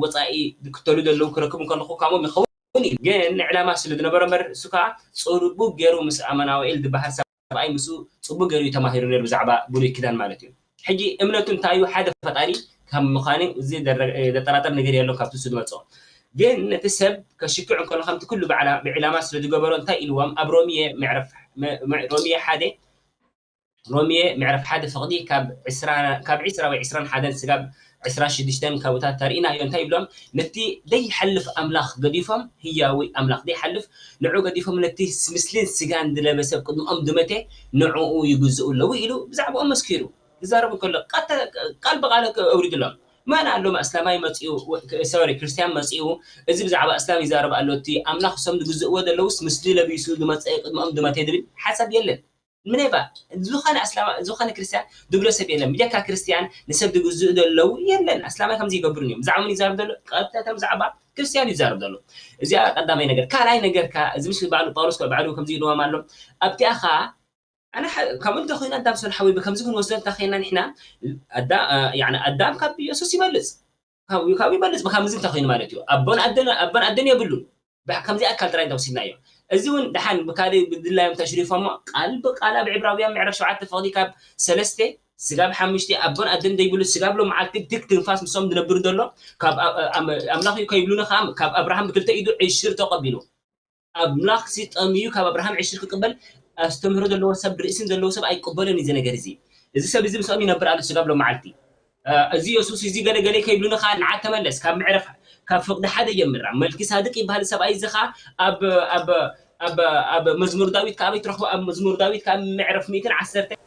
ወፃኢ ዝክተሉ ዘለዉ ክረክብ እንከለኹ ከምኦም ይኸውን እዩ። ግን ንዕላማ ስለ ዝነበሮ እምበር እሱ ከዓ ፅቡቅ ገይሩ ምስ ኣማናውኤል ዝበሃል ሰብኣይ ምስኡ ፅቡቅ ገይሩ እዩ ተማሂሩ ነይሩ ብዛዕባ ብሉይ ኪዳን ማለት እዩ። ሕጂ እምነቱ እንታይ እዩ? ሓደ ፈጣሪ ካብ ምዃኑ እዚ ደረ-፣ ዘጠራጥር ነገር የለን ካብቲ እሱ ዝመፅኦ። ግን ነቲ ሰብ ከሽክዕ እንከሎ ከምቲ ኩሉ ብዓላ-፣ ብዕላማ ስለ ዝገበሮ እንታይ ኢልዎም? ኣብ ሮሚየ ምዕረፍ፣ ም-፣ ም-፣ ሮሚየ ሓደ፣ ሮሚየ ምዕራፍ ሓደ ፍቕዲ ካብ ዕስራ፣ ካብ ዕስራ ወይ ዕስራን ሓደን ስጋብ ዕስራን ሽዱሽተን ካብኡታት ተርእይናዮ። እንታይ ይብሎም? ነቲ ዘይሓልፍ ኣምላኽ ገዲፎም፣ ህያዊ ኣምላኽ ዘይሓልፍ፣ ንዑ ገዲፎም ነቲ ምስልን ስጋን ዝለበሰ ቅድሚኦም ዝመተ ንዕኡ ይግዝኡ ኣለዉ ኢሉ ብዛዕባኦም መስኪሩ። ይዛረብ እንከሎ ቀጥታ ቃል ብቃል ኣውሪድሎም። መን ኣሎ ኣስላማይ መጺኡ፣ ሶሪ፣ ክርስትያን መጺኡ፣ እዚ ብዛዕባ ኣስላም ይዛረብ ኣሎ፣ እቲ ኣምላኽ እሶም ዝግዝእዎ ዘለውስ ምስሊ ለቢሱ ዝመጸ ቅድሚኦም ዝመተ ዝብል ሓሳብ የለን። ምኔባ ዝኾነ ኣስላማ፣ ዝኾነ ክርስትያን ዝብሎ ሰብ የለን። ብጀካ ክርስትያን ንሰብ ዝግዝኡ ዘለዉ የለን። ኣስላማይ ከምዚ ይገብሩን እዮም። ብዛዕባ መን ይዛረብ ዘሎ? ቀጥታ ብዛዕባ ክርስትያን ይዛረብ ዘሎ። እዚኣ ቀዳማይ ነገር። ካልኣይ ነገር ከ፣ እዚ ምስ ባዕሉ ጳውሎስ ከ ባዕሉ ከምዚ ኢልዎም ኣሎ። ኣብቲኣ ኸ፣ ኣነ ሐ-፣ ከምኡ እንተኾይና ኣዳም ሰን ሓወይ ብከምዚ ክንወስዶ እንተኾይና ንሕና፣ ኣዳ-፣ እ፣ ያዕኒ ኣዳም ካብ ኢየሱስ ይበልጽ። ካብ፣ ካብ ይበልጽ ብከምዚ እንተኾይኑ ማለት እዩ። ኣቦን ኣደን፣ ኣቦን ኣደን የብሉን። ብ-፣ ከምዚ ኣካል ጥራይ እንተወሲድናዮ። እዚ እውን ደሓን ብካልእ ብድላዮም ተሽሪፎሞ፣ ቃል ብቃል ኣብ ዕብራውያን ምዕራፍ ሸውዓተ ፍቕዲ ካብ ሰለስተ፣ ስጋብ ሓሙሽተ፣ ኣቦን ኣደን ዘይብሉ ስጋብ ሎመዓልቲ ድክ ትንፋስ ምስኦም ዝነብር ዘሎ፣ ካብ ኣ-፣ ኣ-፣ ኣም-፣ ኣምላኽ እዩ ከይብሉኒ ኸዓ፣ ካብ ኣብርሃም ብክልተ ኢዱ ዕሽር ተቐቢሉ። ኣምላኽ ሲ ጠምዩ ካብ ኣብርሃም ዕሽር ክቅበል ኣስተምህሮ ዘለዎ ሰብ፣ ርእስን ዘለዎ ሰብ ኣይቅበልን እዩ እዚ ነገር እዚ። እዚ ሰብ እዚ ምስኦም ይነብር ኣሎ ስጋብ ሎመዓልቲ። እ፣ እዚ የሱስ እዚ ገለ ገለ ከይብሉኒ ኸዓ ንዓ ተመለስ፣ ካብ ምዕረፍ፣ ካብ ፍቕዲ ሓደ ጀምራ። መልኪ ሳድቅ ይበሃል ሰብኣይ እዚ ኸዓ ኣብ፣ ኣብ፣ ኣብ፣ ኣብ መዝሙር ዳዊት ከ ኣበይ ትረኽቦ? ኣብ መዝሙር ዳዊት ከ ኣብ ምዕረፍ ሚእትን ዓሰርተን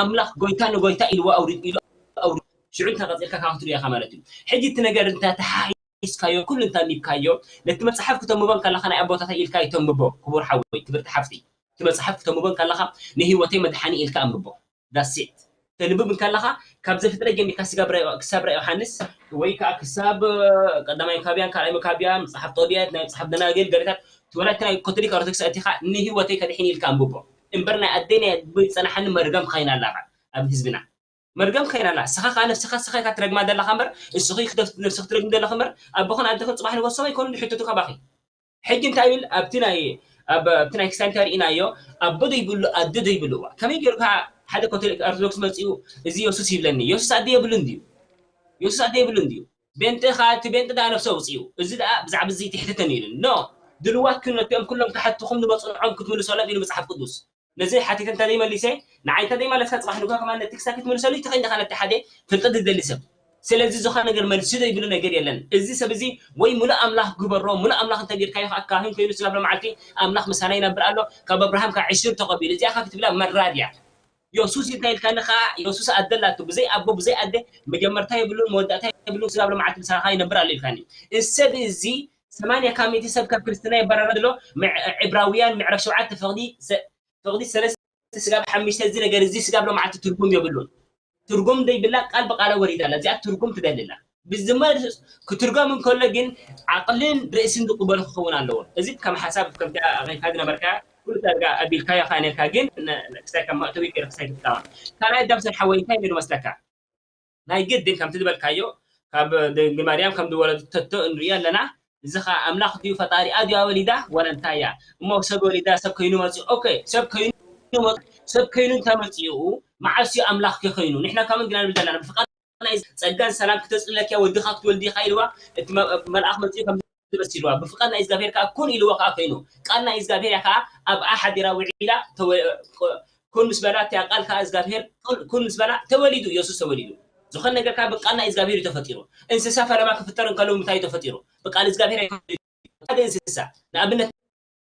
ኣምላኽ ጎይታ ንጎይታ ኢልዎ ኣውሪድ፣ ኢሉ ኣውሪድ። ሽዑ እንተ ቀጺልካ ካብ ክትሪኦ ኢኻ ማለት እዩ። ሕጂ እቲ ነገር እንተ ተሓሂስካዮ፣ ኩሉ እንተ ኣንቢብካዮ፣ ነቲ መጽሓፍ ክተንብቦ እንከለኻ ናይ ኣቦታታ ኢልካ ኣይተንብቦ፣ ክቡር ሓወይ፣ ክብርቲ ሓፍቲ። እቲ መጽሓፍ ክተንብቦ እንከለኻ ንህይወተይ መድሓኒ ኢልካ ኣንብቦ። That's it። ተንብብ እንከለኻ ካብ ዘፍጥረት ጀሚርካ ስጋብ ራእይ-፣ ክሳብ ራእይ ዮሃንስ ወይ ከዓ ክሳብ፣ እ፣ ቀዳማይ መካብያን፣ ካልኣይ መካብያን፣ መጽሓፍ ጦብያት፣ ናይ መጽሓፍ ደናግል፣ ገለታት፣ እቲ ወላ እቲ ናይ ኮቶሊክ ኦርቶዶክስ ኣእቲኻ ንህይወተይ ከድሕን ኢልካ ኣንብቦ። እምበር ናይ ኣደይ ናይ ኣቦይ ዝጸናሓኒ መርገም ክኸይን ኣላኻ ኣብ ህዝብና። መርገም ክኸይን ኣላ። ንስኻ ከኣ ነፍስኻ፣ ንስኻ ኢኻ ትረግማ ዘለኻ እምበር፣ ንስኺ ክተፍ-፣ ነፍስኺ ትረግሚ ዘለኺ እምበር፣ ኣቦኽን ኣደኽን ጽባሕ ንግሆ ሰብ ኣይኮኑን ዝሕተቱ ካባኺ። ሕጂ እንታይ ይብል? ኣብቲ ናይ፣ ኣብ፣ ኣብቲ ናይ ክስታን እንታይ ርኢናዮ? ኣቦ ዘይብሉ፣ ኣደ ዘይብሉ። እዋ፣ ከመይ ገይሩ ከኣ ሓደ ኮቶሊክ ኦርቶዶክስ መጺኡ፣ "እዚ የሱስ ይብለኒ"? የሱስ ኣደ የብሉን ድዩ? የሱስ ኣደ የብሉን ድዩ? ቤንጤ ከኣ፣ እቲ ቤንጤ ደኣ ነፍሲ ኣውጺኡ። እዚ ደኣ ብዛዕባ እዚ ኣይትሕተተኒ ኢሉ። ኖ፣ ድልዋት ኩኑ፣ ነቲኦም ኩሎም ክሓትኹም ዝመጹ ንዖም ክትምልሰሎም ኢሉ መጽሓፍ ቅዱስ። ነዚ ሓቲተ እንተ ዘይመሊሰ፣ ንዓይ እንተ ዘይመለስካ፣ ጽባሕ ንግሆ ከማን ነቲ ክሳብ ክትምልሰሉ ይትኽእል ኢኻ፣ ነቲ ሓደ ፍልጠት ዝደሊ ሰብ። ስለዚ ዝኾነ ነገር መልሲ ዘይብሉ ነገር የለን። እዚ ሰብ እዚ ወይ ምሉእ ኣምላኽ ግበሮ፣ ምሉእ ኣምላኽ እንተ ጌርካዮ ከኣ ካህን ኮይኑ ስጋብ ሎመዓልቲ ኣምላኽ ምሳና ይነብር ኣሎ፣ ካብ ኣብርሃም ከኣ ዕሽር ተቐቢሉ። እዚኣ ከኣ ክትብላ መራር እያ። የሱስ እንታይ ኢልካኒ ከኣ፣ የሱስ ኣደ ኣላቶ፣ ብዘይ ኣቦ፣ ብዘይ ኣደ መጀመርታ የብሉን፣ መወዳእታ የብሉን፣ ስጋብ ሎመዓልቲ ምሳኻ ይነብር ኣሎ ኢልካኒ። እዚ ሰብ እዚ ሰማንያ ካብ ሚእቲ ሰብ ካብ ክርስትና ይበራረ ዘሎ፣ ምዕ-፣ ዕብራውያን ምዕራፍ ሸውዓተ ፍቕዲ ሰ-፣ ፍቕዲ ሰለስተ ስጋብ ሓሙሽተ፣ እዚ ነገር እዚ ስጋብ ሎመዓልቲ ትርጉም የብሉን። ትርጉም ዘይብላ ቃል ብቃላ ወሪዳ ኣላ። እዚኣ ትርጉም ትደሊ ኣላ። ብዝመልስ ክትርጎም እንከሎ ግን ዓቕልን ርእስን ዝቕበሎ ክኸውን ኣለዎ። እዚ ከም ሓሳብ ከምቲ ኣቕሪብካ ዝነበርካ ኩሉ ዳርጋ ኣቢልካዮ ኢኻ ነርካ፣ ግን ን-፣ ን-፣ ክሳይ ከም መእተዊ ገይረ ክሳይ ክትቃወም። ካልኣይ ዳምሰን ሓወይ እንታይ ነይሩ መስለካ? ናይ ግድን ከምቲ ዝበልካዮ ካብ ድንግል ማርያም ከም ዝወለደቶ ንሪኦ ኣለና። እዚ ኸኣ ኣምላኽ ድዩ ፈጣሪኣ ድያ ወሊዳ ወላ እንታይ እያ? እሞ ሰብ ወሊዳ ሰብ ከይኑ መጺኡ። ኦኬ፣ ሰብ ከይኑ መ-፣ ሰብ ከይኑ እንተ መጺኡ መዓስ እዩ ኣምላኽ ከ ከይኑ? ንሕና ካብ ግና ንብል ዘለና ብፍቃድ ናይ ጸጋን ሰላም ክተጽልለኪ እያ፣ ወድኻ ክትወልዲ ኢኻ ኢልዋ። እቲ መ-፣ መልኣኽ መጺኡ ከም ዝበስ ኢልዋ። ብፍቃድ ናይ እግዚኣብሔር ከኣ ኩን ኢልዎ ከኣ ኮይኑ። ቃል ናይ እግዚኣብሔር እያ ከኣ ኣብኣ ሓዲራ ውዒላ ተወ-፣ ኩን ምስ በላ፣ እቲኣ ቃል ከኣ እግዚኣብሔር ኩን፣ ኩን ምስ በላ ተወሊዱ፣ የሱስ ተወሊዱ። ዝኾነ ነገር ከኣ ብቃል ናይ እግዚኣብሔር እዩ ተፈጢሩ። እንስሳ ፈለማ ክፍጠር እንከሎ ብምንታይ እዩ ተፈጢሩ? ብቃል እግዚኣብሔር ኣይኮነን። ሓደ እንስሳ፣ ንኣብነት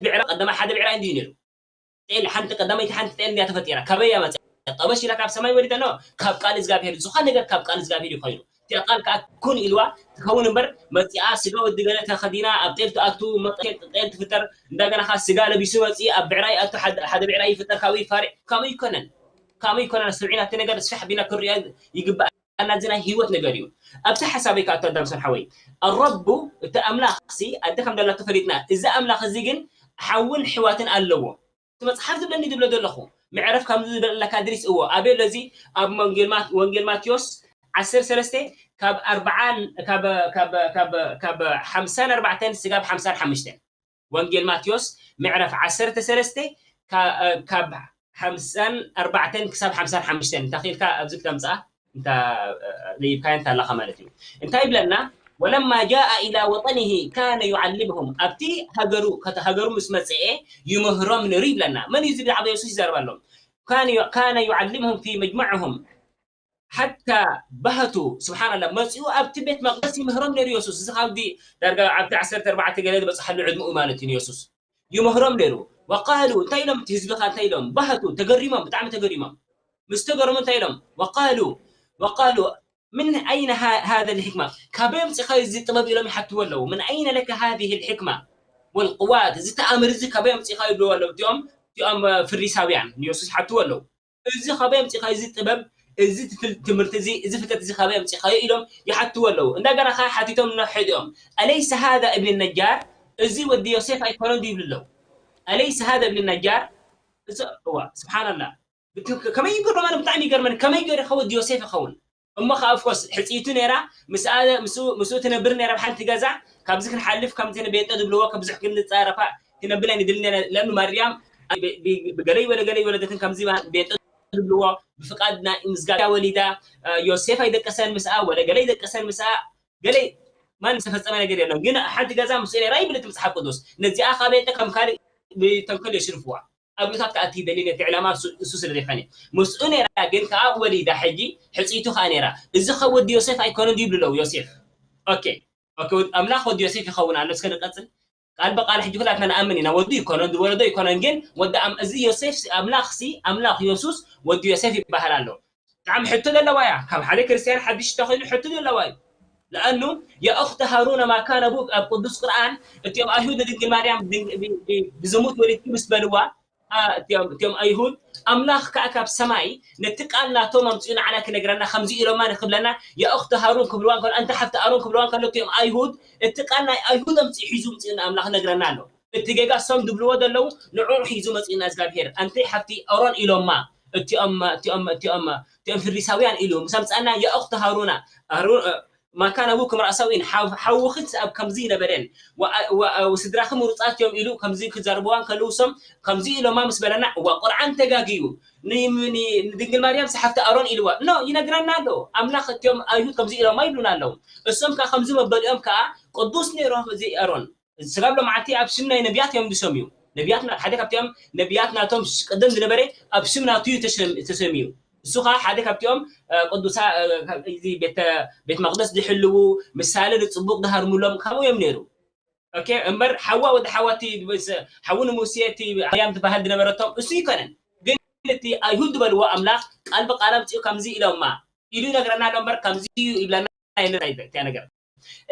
ብዕራይ፣ ቀዳማይ ሓደ ብዕራይ እንድዩ ነይሩ። ጤል፣ ሓንቲ ቀዳመይቲ ሓንቲ ጤል እንድያ ተፈጢራ። ካበይ እያ መጽያ? ጠበሽ ኢላ ካብ ሰማይ ወሪዳ? ኖ፣ ካብ ቃል እግዚኣብሔር። ዝኾነ ነገር ካብ ቃል እግዚኣብሔር እዩ ኮይኑ። እቲኣ ቃል ከኣ ኩን ኢልዋ ትኸውን እምበር፣ መጺኣ ስጋ ወዲ ገለ ተኸዲና ኣብ ጤል ትኣቱ፣ መ-፣ ጤል ትፍጠር፣ እንደገና ከኣ ስጋ ለቢሱ መጺኡ ኣብ ብዕራይ ይኣቱ፣ ሓደ፣ ሓደ ብዕራይ ይፍጠር፣ ካብኡ ይፋሪዕ። ከምኡ ኣይኮነን። ከምኡ ኣይኮነን። ኣስተውዒልና እቲ ነገር ስፍሕ ኣቢልና ክንሪኦ ይግባእ። ኣና እዚ ናይ ህይወት ነገር እዩ። ኣብቲ ሓሳበይ ክኣቱ ኣዳም ሰን ሓወይ፣ ኣረቡ፣ እቲ ኣምላኽ ሲ ኣደ ከም ደላቶ ፈሊጥና፣ እዚ ኣምላኽ እዚ ግን ሓውን ኣሕዋትን ኣለዎ። እቲ መጽሓፍ ዝብለኒ ዝብሎ ዘለኹ፣ ምዕረፍ ከምዚ ዝበለካ ድሪስ እዎ ኣበይ ኣሎ እዚ? ኣብ ወንጌል ማት-፣ ወንጌል ማቴዎስ ዓሰርተ ሰለስተ ካብ ኣርብዓን ካብ ካብ ካብ ካብ ሓምሳን ኣርባዕተን ስጋብ ሓምሳን ሓሙሽተን። ወንጌል ማቴዎስ ምዕራፍ ዓሰርተ ሰለስተ ካ-፣ ካብ ሓምሳን ኣርባዕተን ክሳብ ሓምሳን ሓሙሽተን እንተ ኺኢልካ ኣብዚ ክተምጽኣ እንተ ለይብካዮ እንተ ኣለኻ ማለት እዩ። እንታይ ይብለና? ወለማ ጃአ ኢላ ወጠኒሂ ካነ ዩዓልምሁም፣ ኣብቲ ሃገሩ ከተ ሃገሩ ምስ መጽአ ይምህሮም ነይሩ ይብለና። መን እዩ እዚ ብዛዕባ የሱስ ይዛረብ ኣሎ? ካነ ዩ-፣ ካነ ዩዓልምሁም ፊ መጅመዕሁም ሓታ ባህቱ። ስብሓንላ፣ መፂኡ ኣብቲ ቤት መቅደስ ይምህሮም ነይሩ የሱስ። እዚ ካብዚ ዳርጋ ኣብቲ ዓሰርተ ኣርባዕተ ገለ ዝበፅሓሉ ዕድመኡ ማለት እዩ ንየሱስ ይምህሮም ነይሩ። ወቃሉ፣ እንታይ ኢሎም እቲ ህዝቢ ከ እንታይ ኢሎም? ባህቱ፣ ተገሪሞም፣ ብጣዕሚ ተገሪሞም። ምስ ተገረሙ እንታይ ኢሎም? ወቃሉ ወቃሉ ምን ኣይነ ሃ-፣ ሃዘ ልሕክማ፣ ካበይ ኣምፂኻዮ እዚ ጥበብ ኢሎም ይሓትዎ ኣለዉ። ምን ኣይነ ለከ ሃዚህ ልሕክማ ወልቅዋት፣ እዚ ተኣምር እዚ ካበይ ኣምፂኻዮ ይብልዎ ኣለዉ እቲኦም እቲኦም ፈሪሳውያን ንየሱስ ይሓትዎ ኣለዉ። እዚ ካበይ ኣምፂኻዮ እዚ ጥበብ፣ እዚ ትፍል-፣ ትምህርቲ እዚ፣ እዚ ፍልጠት እዚ ካበይ ኣምፂኻዮ ኢሎም ይሓትዎ ኣለዉ። እንደገና ከዓ ሓቲቶም ነሕድኦም፣ ኣለይሰ ሃዛ እብን ነጃር፣ እዚ ወዲ ዮሴፍ ኣይኮነን ድዩ ይብሉ ኣለዉ። ኣለይሰ ሃዛ እብን ነጃር፣ እዚ እዋ ስብሓንላ። ብት-፣ ከመይ ይገርመኒ፣ ብጣዕሚ ይገርመኒ። ከመይ ገይሩ ከ ወዲ ዮሴፍ ይኸውን? እሞ ከኣ ኦፍኮርስ ሕፅይቱ ነይራ፣ ምስኣ ምስኡ ምስኡ ትነብር ነይራ ኣብ ሓንቲ ገዛ። ካብዚ ክንሓልፍ ከምቲ ንቤንጠ ዝብልዎ ከም ብዙሕ ክንፃረፋ ክነብል ኣይንድልን ነይራ። ለምን ማርያም ብ- ብ- ብገለይ ወለ ገለይ ወለደትን ከምዚ ባ- ቤንጠ ዝብልዎ ብፍቃድ ናይ ምስጋና ወሊዳ። ዮሴፍ ኣይደቀሰን ምስኣ ወለ ገለይ ደቀሰን ምስኣ ገለይ ማን ዝተፈጸመ ነገር የለን። ግን ሓንቲ ገዛ ምስኡ ነይራ ይብል እቲ መጽሓፍ ቅዱስ። ነዚኣ ካብ ቤንጠ ከም ካልእ ብተንኮል የሽርፍዋ። ኣብ ምታት ክኣቲ ይደሊ ነቲ ዕላማ እሱ እሱ ስለ ዘይኮነ። ምስኡ ነይራ ግን ከኣ ወሊዳ ሕጂ ሕጽይቱ ከኣ ነይራ። እዚ ከ ወዲ ዮሴፍ ኣይኮነን ድዩ ይብሉ ኣለዉ ዮሴፍ። ኦኬ ኦኬ ወድ ኣምላኽ ወዲ ዮሴፍ ይኸውን ኣሎ። እስከ ንቀጽል። ቃል ብቃል ሕጂ ኩላትና ንኣምን ኢና ወዱ ይኮነን ዝወለዶ ይኮነን ግን ወዲ ኣም እዚ ዮሴፍ ኣምላኽ ሲ ኣምላኽ የሱስ ወዲ ዮሴፍ ይበሃል ኣሎ። ብጣዕሚ ሕቶ ዘለዋ እያ። ካብ ሓደ ክርስትያን ሓድሽ ተኾይኑ ሕቶ ዘለዋ እዩ። ለኣኑ ያ ኡኽቲ ሃሩነ ማ ካነ ቡ ኣብ ቅዱስ ቁርኣን እቲኦም ኣይሁድ ንድንግል ማርያም ድን- ብ- ብ- ብዝሙት ወሊድኪ ምስ በልዋ ኣ- እቲኦም እቲኦም ኣይሁድ ኣምላኽ ከኣ ካብ ሰማይ ነቲ ቃል ናቶም ኣምጺኡ ንዓና ክነግረና ከምዚ ኢሎማ ንክብለና ያ ኡኽቲ ሃሩን ክብልዋ እንከሎ ኣንቲ ሓፍቲ ኣሮን ክብልዋ እንከሎ እቲኦም ኣይሁድ እቲ ቃል ናይ ኣይሁድ ኣምጺኡ ሒዙ ምጺኡ ንኣምላኽ ነግረና ኣሎ። እቲ ጌጋ እሶም ዝብልዎ ዘለዉ ንዕኡ ሒዙ መጺኡና እግዚኣብሄር ኣንቲ ሓፍቲ ኣሮን ኢሎማ እቲኦም እቲኦም እቲኦም እቲኦም ፍሪሳውያን ኢሉ ምስ ኣምጻና ያ ኡኽቲ ሃሩና ሃሩን ማካን ኣቡክም ራእሳዊን ሓውኽን ኣብ ከምዚ ነበረን ወስድራኽም ሩፃት እዮም ኢሉ ከምዚ ክዛርብዋ እንከለዉ እሶም ከምዚ ኢሎማ ምስ በለና እዋ ቁርዓን ተጋግዩ ንድንግል ማርያም ሰሓፍቲ ኣሮን ኢልዋ ኖ ይነግረና ኣሎ ኣምላኽ እትዮም ኣይሁድ ከምዚ ኢሎማ ይብሉና ኣለዉ እሶም ከዓ ከምዚ መበሊኦም ከዓ ቅዱስ ነይሮም እዚ ኣሮን ስጋብ ሎማዓቲ ኣብ ሽም ናይ ነቢያት እዮም ዝሰምዩ ነቢያት ሓደ ካብቲኦም ነቢያት ናቶም ቅድም ዝነበረ ኣብ ሽም ናቱ እዩ ተሰምዩ እሱ ከዓ ሓደ ካብቲኦም ቅዱሳ እዚ ቤተ ቤት መቅደስ ዝሕልዉ ምሳሌ ንፅቡቅ ዝሃርሙሎም ካብኡ እዮም ነይሩ ኦኬ እምበር ሓዋ ወዲ ሓዋ እቲ ሓዉ ንሙሴ እቲ ኣርያም ትበሃል ዝነበረቶም እሱ ይኮነን ግን እቲ ኣይሁድ ዝበልዎ ኣምላኽ ቃል ብቃል ኣምፅኡ ከምዚ ኢሎማ ኢሉ ይነግረና ኣሎ እምበር ከምዚ እዩ ይብለና ኣይንርኣይ እቲያ ነገር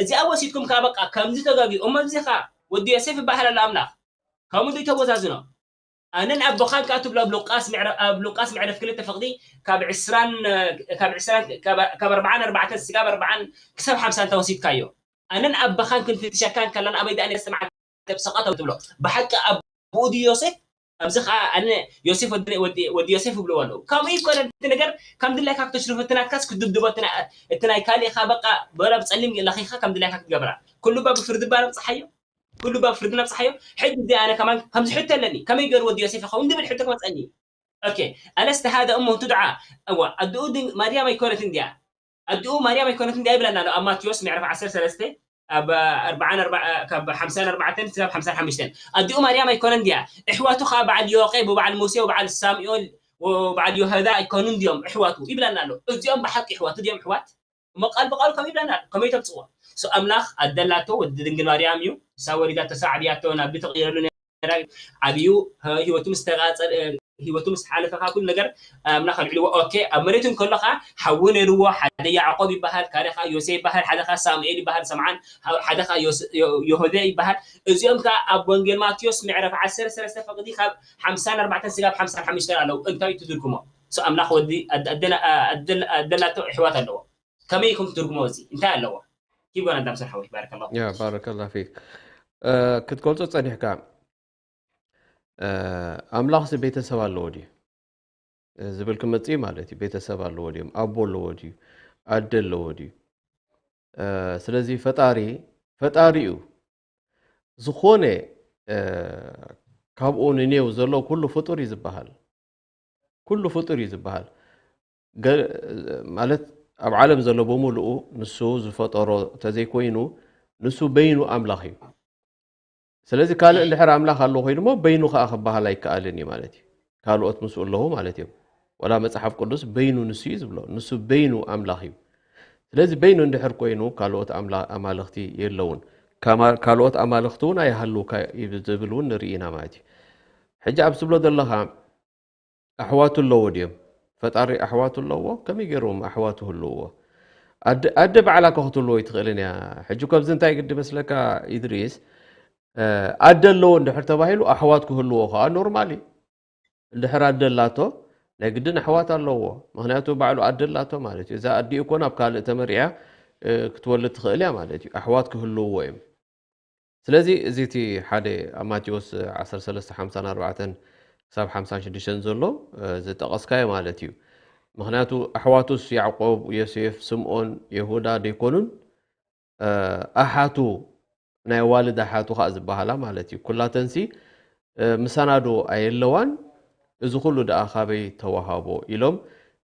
እዚኣ ወሲድኩም ከዓ በቃ ከምዚ ተጋግዩ እሞ እዚ ከዓ ወዲ ዮሴፍ ይበሃል ኣሎ ኣምላኽ ከምኡ ዶ ይተወዛዝኖ ኣነን ኣቦኻን ከዓ ትብሎ ኣብ ሉቃስ ምዕረ- ኣብ ሉቃስ ምዕረፍ ክልተ ፍቕዲ ካብ ዕስራን ካብ ዕስራን ካብ ኣርባዓን ኣርባዕተን ስጋብ ኣርባዓን ክሳብ ሓምሳ እንተወሲድካዮ ኣነን ኣቦኻን ክንፍትሸካ እንከለና ኣበይ ደኣ ነስተማዓል ተብሰቓ ትብሎ ብሓቂ ኣቦኡ ድዩ ዮሴፍ ኣብዚ ከዓ ኣነ ዮሴፍ ወዲ ወዲ- ወዲ ዮሴፍ ይብልዎ ኣለዉ ከምኡ ይኮነ እቲ ነገር ከም ድላይካ ክተሽርፎ እቲ ናትካስ ክድብድቦ እቲ ናይ- እቲ ናይ ካሊእካ በቃ በላ ብፀሊም ለኺኻ ከም ድላይካ ክትገብራ ኩሉ ባ ብፍርዲ ባ ነብፅሓዮ ኩሉ ባ ብፍርዲ ነብፅሓዮ ሕጂ እዚ ኣነ ከማን ከምዚ ሕቶ ኣለኒ ከመይ ገይሩ ወዲ ዮሴፍ ይኸውን ዝብል ሕቶ ክመፀኒ እዩ ኦኬ ኣለስተ ሃደ እሞ ትድዓ እዋ ኣድኡ ድን ማርያም ኣይኮነትን ድያ ኣድኡ ማርያም ኣይኮነትን ድያ ይብለና ኣሎ ኣብ ማቴዎስ ምዕራፍ ዓሰርተ ሰለስተ ኣብ ኣርባዓን ኣርባ- ካብ ሓምሳን ኣርባዕተን ክሳብ ሓምሳን ሓሙሽተን ኣዲኡ ማርያም ኣይኮነን ድያ እሕዋቱ ከዓ በዓል ዮቄ ብበዓል ሙሴ ወበዓል ሳምኤል ወበዓል ዮሃዳ ኣይኮኑን ድዮም እሕዋቱ ይብለና ኣሎ እዚኦም ብሓቂ እሕዋቱ ድዮም እሕዋት እሞ ቃል ብቃሉ ከም ይብለና ኣሎ ከመይ ተምፅዎ እሱ ኣምላኽ ኣደላቶ ወዲ ድንግል ማርያም እዩ እሳ ወሊዳቶ እሳ ዓብያቶ ናብ ተቀይረሉ ዓብዩ ህይወቱ ምስ ተቃፀለ ህይወቱ ምስ ሓለፈ ከዓ ኩሉ ነገር ኣምላኽ ኣልዒልዎ ኦኬ ኣብ መሬት እንከሎ ከዓ ሓዊ ነይርዎ ሓደ ያዕቆብ ይበሃል ሓደ ከዓ ዮሴ ይበሃል ሓደ ከዓ ሳሙኤል ይበሃል ሰምዓን ሓደ ከዓ የሆደ ይበሃል እዚኦም ከዓ ኣብ ወንጌል ማቴዎስ ምዕራፍ ዓሰርተ ሰለስተ ፍቅዲ ካብ ሓምሳን ኣርባዕተን ስጋብ ሓምሳን ሓሙሽተን ኣለዉ እንታይ ትድርግሞ ኣምላኽ ወዲ ኣደላቶ ኣሕዋት ኣለዎ ከመይ ኢኹም ትትርጉሞ? እዚ እንታይ ኣለዎ? ኪቦና እንዳምሰል ሓወይ፣ ባረከላሁ ፊክ። ባረከላ ፊክ። እ፣ ክትገልጾ ጸኒሕካ፣ እ፣ ኣምላኽሲ ቤተሰብ ኣለዎ ድዩ? እ፣ ዝብል ክመጽእ ማለት እዩ። ቤተሰብ ኣለዎ ድዮም? ኣቦ ኣለዎ ድዩ? ኣደ ኣለዎ ድዩ? እ፣ ስለዚ ፈጣሪ፣ ፈጣሪ እዩ። ዝኾነ፣ እ፣ ካብኡ ንኔው ዘሎ ኩሉ ፍጡር እዩ ዝበሃል። ኩሉ ፍጡር እዩ ዝበሃል። ገ-፣ ማለት ኣብ ዓለም ዘሎ ብምሉኡ ንሱ ዝፈጠሮ ተዘይኮይኑ፣ ንሱ በይኑ ኣምላኽ እዩ። ስለዚ ካልእ እንድሕር ኣምላኽ ኣሎ ኮይኑ እሞ በይኑ ከኣ ክበሃል ኣይከኣልን እዩ ማለት እዩ። ካልኦት ምስኡ ኣለዉ ማለት እዮም። ወላ መጽሓፍ ቅዱስ በይኑ ንሱ እዩ ዝብሎ። ንሱ በይኑ ኣምላኽ እዩ። ስለዚ በይኑ እንድሕር ኮይኑ ካልኦት ኣምላ-፣ ኣማልኽቲ የለውን። ካማ-፣ ካልኦት ኣማልኽቲ እውን ኣይሃልውካ እዩ ዝብል እውን ንርኢ ኢና ማለት እዩ። ሕጂ ኣብ ትብሎ ዘለኻ ኣሕዋቱ ኣለዎ ድዮም? ፈጣሪ ኣሕዋቱ ኣለዎ? ከመይ ገይሮም ኣሕዋቱ ህልውዎ? ኣደ፣ ኣደ ባዕላ እኮ ክትህልዎ ኣይትኽእልን እያ። ሕጂ እኮ ኣብዚ እንታይ ግዲ መስለካ ኢድሪስ? እ፣ ኣደ ኣለዎ እንድሕር ተባሂሉ ኣሕዋት ክህልዎ ከዓ ኖርማል እዩ። እንድሕር ኣደ ኣላቶ ናይ ግድን ኣሕዋት ኣለዎ። ምኽንያቱ ባዕሉ ኣደ ኣላቶ ማለት እዩ። እዛ ኣዲኡ እኮ ናብ ካልእ ተመሪዓ፣ እ፣ ክትወልድ ትኽእል እያ ማለት እዩ። ኣሕዋት ክህልውዎ እዮም። ስለዚ እዚ እቲ ሓደ ኣብ ማቴዎስ ዓሰርተ ሰለስተ ሓምሳን ኣርባዕተን ክሳብ ሓምሳን ሽዱሽተን ዘሎ፣ እ፣ ዝጠቐስካዮ ማለት እዩ። ምኽንያቱ ኣሕዋቱስ ያዕቆብ፣ ዮሴፍ፣ ስምዖን፣ የሁዳ ደይኮኑን? እ፣ ኣሓቱ ናይ ዋልድ ኣሓቱ ኸኣ ዝበሃላ ማለት እዩ። ኩላተንሲ፣ እ፣ ምሳና ዶ ኣየለዋን? እዚ ኩሉ ደኣ ካበይ ተዋሃቦ? ኢሎም፣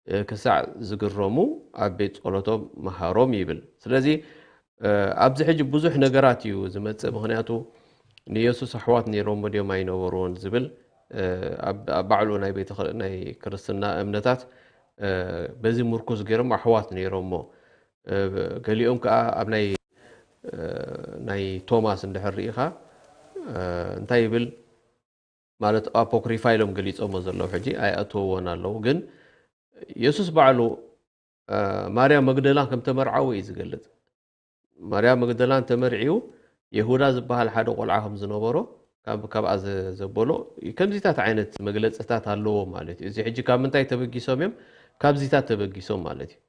እ፣ ክሳዕ ዝግረሙ ኣብ ቤት ጸሎቶም መሃሮም ይብል። ስለዚ፣ እ፣ ኣብዚ ሕጂ ብዙሕ ነገራት እዩ ዝመጽእ። ምኽንያቱ ንየሱስ ኣሕዋት ነይሮሞ ድዮም ኣይነበሩን ዝብል፣ እ፣ ኣብ፣ ኣብ ባዕሉ ናይ ቤተ፣ ናይ ክርስትና እምነታት፣ እ፣ በዚ ምርኩስ ገይሮም ኣሕዋት ነይሮሞ። እ፣ ገሊኦም ከኣ ኣብ ናይ፣ እ፣ ናይ ቶማስ እንድሕር ርኢኻ፣ እ፣ እንታይ ይብል? ማለት ኣፖክሪፋ ኢሎም ገሊጾሞ ዘለዉ ሕጂ ኣይኣተውዎን ኣለዉ። ግን የሱስ ባዕሉ፣ እ፣ ማርያም መግደላን ከም ተመርዓወ እዩ ዝገልጽ። ማርያም መግደላን ተመርዒው፣ የሁዳ ዝበሃል ሓደ ቆልዓ ከም ዝነበሮ ካብ፣ ካብኣ ዘ-፣ ዘበሎ፣ ከምዚታት ዓይነት መግለጽታት ኣለዎ ማለት እዩ። እዚ ሕጂ ካብ ምንታይ ተበጊሶም እዮም? ካብዚታት ተበጊሶም ማለት እዩ።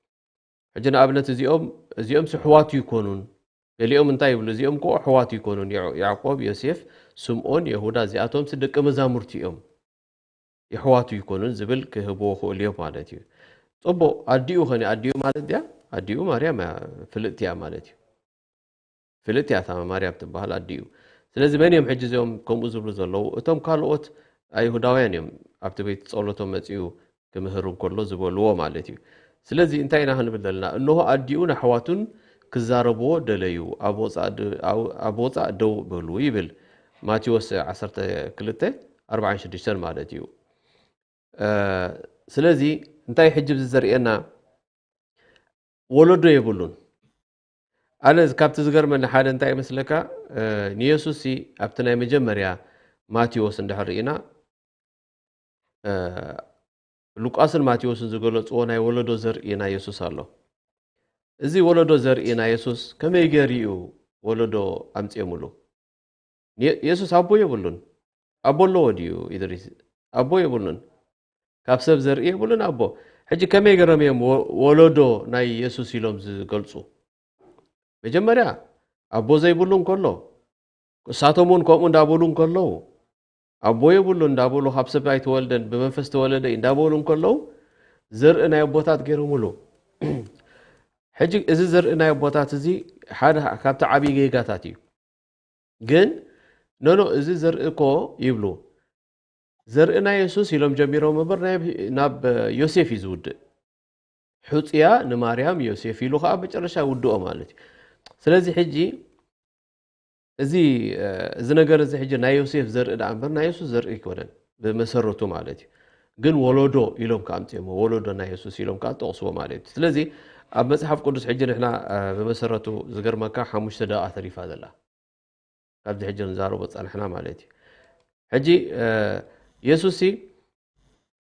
ሕጂ ንኣብነት እዚኦም፣ እዚኦምሲ ኣሕዋቱ ይኮኑን። ገሊኦም እንታይ ይብሉ? እዚኦም እኮ ኣሕዋቱ ይኮኑን። ያዕ-፣ ያዕቆብ፣ ዮሴፍ፣ ስምዖን፣ የሁዳ፣ እዚኣቶምሲ ደቂ መዛሙርቲ እዮም። የሕዋቱ ይኮኑን ዝብል ክህብዎ ክእሉ እዮም ማለት እዩ። ጽቡቕ፣ ኣዲኡ ኸኒ? ኣዲኡ ማለት ድያ? ኣዲኡ ማርያም እያ፣ ፍልጥቲ እያ ማለት እዩ። ፍልጥቲ እያ እታ ማርያም ትበሃል ኣዲኡ። ስለዚ መን እዮም ሕጂ እዚኦም ከምኡ ዝብሉ ዘለዉ? እቶም ካልኦት ኣይሁዳውያን እዮም ኣብቲ ቤት ጸሎቶም መጺኡ ክምህር እንከሎ ዝበልዎ ማለት እዩ። ስለዚ እንታይ ኢና ክንብል ዘለና? እንሆ ኣዲኡን ኣሕዋቱን ክዛረብዎ ደለዩ፣ ኣብ ወጻእ ድ-፣ ኣብ፣ ኣብ ወጻእ ደው በሉ ይብል። ማቴዎስ ዓሰርተ ክልተ ኣርባዓን ሽዱሽተን ማለት እዩ። እ፣ ስለዚ እንታይ ሕጂ እዚ ዘርእየና? ወለዶ የብሉን። ኣነ ካብቲ ዝገርመኒ ሓደ እንታይ ይመስለካ? እ፣ ንየሱስ ሲ ኣብቲ ናይ መጀመርያ ማቴዎስ እንድሕር ርኢና፣ እ፣ ሉቃስን ማቴዎስን ዝገለጽዎ ናይ ወለዶ ዘርኢ ናይ የሱስ ኣሎ። እዚ ወለዶ ዘርኢ ናይ የሱስ ከመይ ገይሩ እዩ ወለዶ ኣምጽኦምሉ? የ-፣ የሱስ ኣቦ የብሉን። ኣቦ ኣለዎ ድዩ ኢድሪስ? ኣቦ የብሉን። ካብ ሰብ ዘርኢ የብሉን ኣቦ። ሕጂ ከመይ ገይሮም እዮም ወ-፣ ወለዶ ናይ የሱስ ኢሎም ዝገልጹ? መጀመርያ ኣቦ ዘይብሉ እንከሎ፣ እሳቶም እውን ከምኡ እንዳበሉ እንከለዉ፣ ኣቦ የብሉን እንዳበሉ፣ ካብ ሰብ ኣይተወልደን ብመንፈስ ተወለደ እዩ እንዳበሉ እንከለዉ፣ ዘርኢ ናይ ኣቦታት ገይሮምሉ። ሕጂ እዚ ዘርኢ ናይ ኣቦታት እዚ ሓደ ካብቲ ዓብዪ ጌጋታት እዩ። ግን ኖኖ፣ እዚ ዘርኢ እኮ ይብሉ፣ ዘርኢ ናይ የሱስ ኢሎም ጀሚሮም እምበር ናይ፣ ናብ ዮሴፍ እዩ ዝውድእ። ሕጹያ ንማርያም ዮሴፍ ኢሉ ከዓ መጨረሻ ይውድኦ ማለት እዩ። ስለዚ ሕጂ እዚ፣ እ፣ እዚ ነገር እዚ ሕጂ ናይ ዮሴፍ ዘርኢ ደኣ እምበር ናይ የሱስ ዘርኢ ኣይኮነን ብመሰረቱ ማለት እዩ። ግን ወለዶ ኢሎም ከዓ ኣምፅኦሞ፣ ወለዶ ናይ የሱስ ኢሎም ከዓ ጠቕስዎ ማለት እዩ። ስለዚ ኣብ መፅሓፍ ቅዱስ ሕጂ ንሕና፣ እ፣ ብመሰረቱ ዝገርመካ ሓሙሽተ ደቂቃ ተሪፋ ዘላ። ካብዚ ሕጂ ንዛረቦ ጸንሕና ማለት እዩ። ሕጂ፣ እ፣ የሱስ ሲ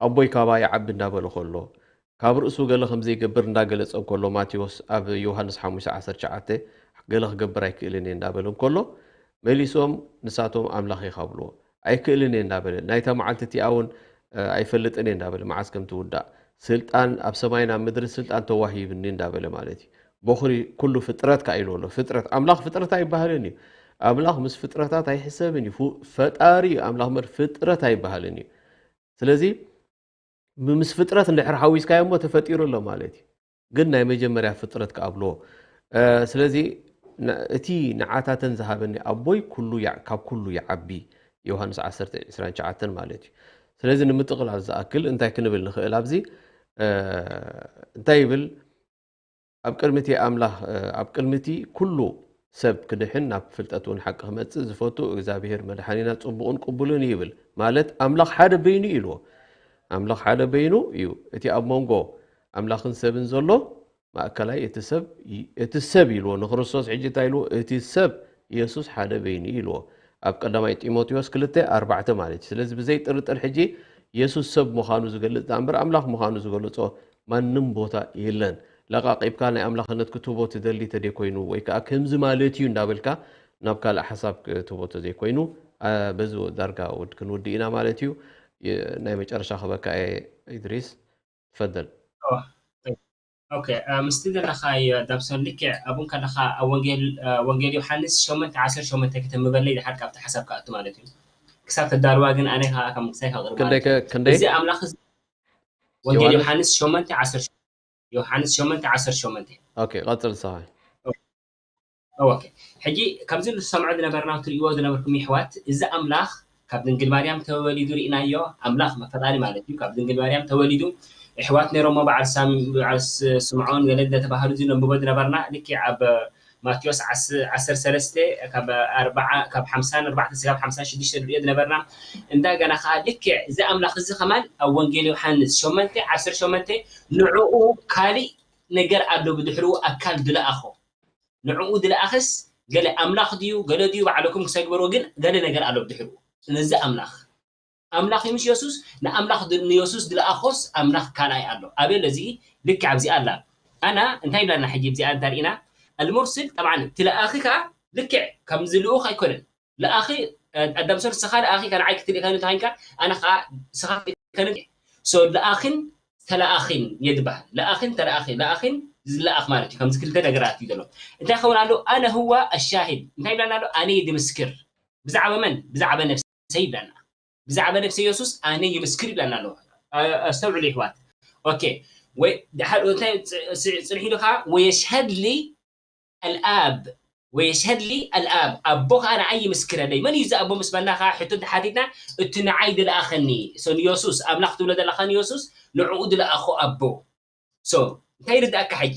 ኣቦይ ካባይ ይዓቢ እንዳበለ ከሎ፣ ካብ ርእሱ ገለ ከም ዘይገብር እንዳገለጸ እንከሎ፣ ማቴዎስ ኣብ ዮሃንስ ሓሙሽተ ዓሰርተ ትሽዓተ ገለ ክገብር ኣይክእልን እየ እንዳበለ እንከሎ፣ መሊሶም ንሳቶም ኣምላኽ ኢኻ ብልዎ። ኣይክእልን እየ እንዳበለ፣ ናይታ መዓልቲ እቲኣ እውን፣ እ፣ ኣይፈልጥን እየ እንዳበለ፣ መዓስ ከም ትውዳእ። ስልጣን ኣብ ሰማይን ኣብ ምድሪ ስልጣን ተዋሂብኒ እንዳበለ ማለት እዩ። ቦኽሪ ኩሉ ፍጥረት ከኣ ኢሉ ኣሎ። ፍጥረት፣ ኣምላኽ ፍጥረት ኣይበሃልን እዩ። ኣምላኽ ምስ ፍጥረታት ኣይሕሰብን እዩ። ፉ-፣ ፈጣሪ እዩ ኣምላኽ እምበር ፍጥረት ኣይበሃልን እዩ። ስለዚ ብ-፣ ምስ ፍጥረት እንድሕር ሓዊስካዮ እሞ ተፈጢሩ ኣሎ ማለት እዩ። ግን ናይ መጀመርያ ፍጥረት ክኣብሎ። እ፣ ስለዚ ን-፣ እቲ ንዓታተን ዝሃበኒ ኣቦይ ኩሉ ይዓ-፣ ካብ ኩሉ ይዓቢ። ዮሃንስ ዓሰርተ ዕስራን ትሽዓተን ማለት እዩ። ስለዚ ንምጥቕላል ዝኣክል እንታይ ክንብል ንኽእል ኣብዚ? እ፣ እንታይ ይብል? ኣብ ቅድሚ እቲ ኣምላኽ፣ እ፣ ኣብ ቅድሚ እቲ ኩሉ ሰብ ክድሕን ናብ ፍልጠት እውን ሓቂ ክመጽእ ዝፈቱ እግዚኣብሄር መድሓኒና ጽቡቕን ቅቡልን እዩ ይብል። ማለት ኣምላኽ ሓደ በይኑ እዩ ኢልዎ። ኣምላኽ ሓደ በይኑ እዩ። እቲ ኣብ መንጎ ኣምላኽን ሰብን ዘሎ ማእከላይ እቲ ሰብ ይ-፣ እቲ ሰብ ኢልዎ ንክርስቶስ ሕጂ እንታይ ኢልዎ? እቲ ሰብ ኢየሱስ ሓደ በይኑ እዩ ኢልዎ። ኣብ ቀዳማይ ጢሞቴዎስ ክልተ ኣርባዕተ ማለት እዩ። ስለዚ ብዘይ ጥርጥር ሕጂ ኢየሱስ ሰብ ምዃኑ ዝገልጽ ደኣ እምበር ኣምላኽ ምዃኑ ዝገልጾ ማንም ቦታ የለን። ለቓቒብካ ናይ ኣምላኽነት ክትህቦ ትደሊ ተደይ ኮይኑ ወይ ከኣ ከምዚ ማለት እዩ እንዳበልካ ናብ ካልእ ሓሳብ ክትህቦ ተዘይ ኮይኑ፣ ኣ፣ በዚ ዳርጋ ውድ-፣ ክንውድእ ኢና ማለት እዩ። የ-፣ ናይ መጨረሻ ክበካ እየ ኢድሪስ። ትፈደል። ኦ፣ ኦኬ፣ እ፣ ምስቲ ዘለኻዮ ዳብሶን ልክዕ ኣብኡ ከለኻ ኣብ ወንጌል፣ እ፣ ወንጌል ዮሃንስ ሸሞንተ ዓሰርተ ሸሞንተ ከተንብበለይ ድሓር ካብቲ ሓሳብ ክኣቱ ማለት እዩ። ክሳብ ተዳልዋ ግን ኣነ ከኣ ካብ ምክሳይ ከቕርብ ክንደይ ማለት እዩ። ከ-፣ ክንደይ? እዚ ኣምላኽ እዚ ወንጌል ዮሃንስ? ዮሃንስ ሸሞንተ ዓሰርተ ሸሞንተ። ዮሃንስ ሸሞንተ ዓሰርተ ሸሞንተ። ኦኬ፣ ቀጽል ንስኻ። ኦኬ። ሕጂ ከምዚ ንሰምዖ ዝነበርና ትርእይዎ ዝነበርኩም ይሕዋት፣ እዚ ኣምላኽ ካብ ድንግል ማርያም ተወሊዱ ርኢናዮ፣ ኣምላኽ ፈጣሪ ማለት እዩ፣ ካብ ድንግል ማርያም ተወሊዱ። ኣሕዋት ነይሮሞ በዓል ሳም-፣ በዓል ስ-፣ ስምዖን ገለ ዝተባህሉ እዚ ነንብቦ ዝነበርና፣ ልክዕ ኣብ ማቴዎስ ዓስ-፣ ዓሰርተ ሰለስተ ካብ ኣርብዓ፣ ካብ ሓምሳን ኣርባዕተ ስጋብ ሓምሳን ሽዱሽተ ንርእዮ ዝነበርና። እንደገና ከኣ ልክዕ እዚ ኣምላኽ እዚ ከማን ኣብ ወንጌል ዮሃንስ ሸሞንተ ዓሰርተ ሸሞንተ ንዕኡ ካልእ ነገር ኣሎ ብድሕሪኡ ኣካል ዝለኣኾ። ንዕኡ ዝለኣኸስ ገለ ኣምላኽ ድዩ፣ ገለ ድዩ ባዕለኩም ክሳይ ግበርዎ፣ ግን ገለ ነገር ኣሎ ብድሕሪኡ። ነዚ ኣምላኽ፣ ኣምላኽ እዩ ምስ የሱስ፣ ንኣምላኽ ድ-፣ ንየሱስ ዝለኣኾስ ኣምላኽ ካልኣይ ኣሎ። ኣበይ ኣሎ እዚ? ልክዕ ኣብዚኣ ኣላ። ኣና እንታይ ይብላና ሕጂ ኣብዚኣ እንተ ርኢና፣ ኣልሙርሲል ጠብዓን እቲ ለኣኺ ከኣ ልክዕ ከምዚ ልኡኽ ኣይኮነን። ለኣኺ፣ እ፣ ኣዳም ሰር ንስኻ ለኣኺ ኢኻ ንዓይ ክትልእከኒ እንተኾይንካ፣ ኣነ ኸኣ ንስኻ ክትልእከኒ። ሶ ለኣኺን ተለኣኺን እየ ዝበሃል። ለኣኺን ተለኣኺን፣ ለኣኺን ዝለኣኽ ማለት እዩ። ከምዚ ክልተ ነገራት እዩ ዘሎ። እንታይ ክኸውን ኣሎ? ኣነ ህዋ ኣሻሂድ። እንታይ ይብለና ኣሎ? ኣነ እየ ዝምስክር። ብዛዕባ መን? ብዛዕባ ነፍሰይ ይብለና። ብዛዕባ ነፍሰ የሱስ ኣነ ይምስክር ይብለና ኣሎ። ኣ-፣ ኣስተውዕሉ ይሕዋት። ኦኬ። ወይ፣ ድሓር እንታይ ጽ-፣ ጽ-፣ ጽንሒ ኢሉ ኸዓ፣ "ወየሽሀድ ሊ ኣልኣብ፣ ወየሽሀድ ሊ ኣልኣብ፣ ኣቦ ኸዓ ንዓይ ይምስክረለይ።" መን እዩ እዚ ኣቦ ምስ በልና ኸዓ፣ ሕቶ እንተሓቲትና፣ "እቲ ንዓይ ዝለኣኸኒ፣ ሶ ንየሱስ፣ ኣምላኽ ትብሎ ዘለኻ ንየሱስ፣ ንዕኡ ዝለኣኾ ኣቦ።" ሶ፣ እንታይ ይርድኣካ ሕጂ?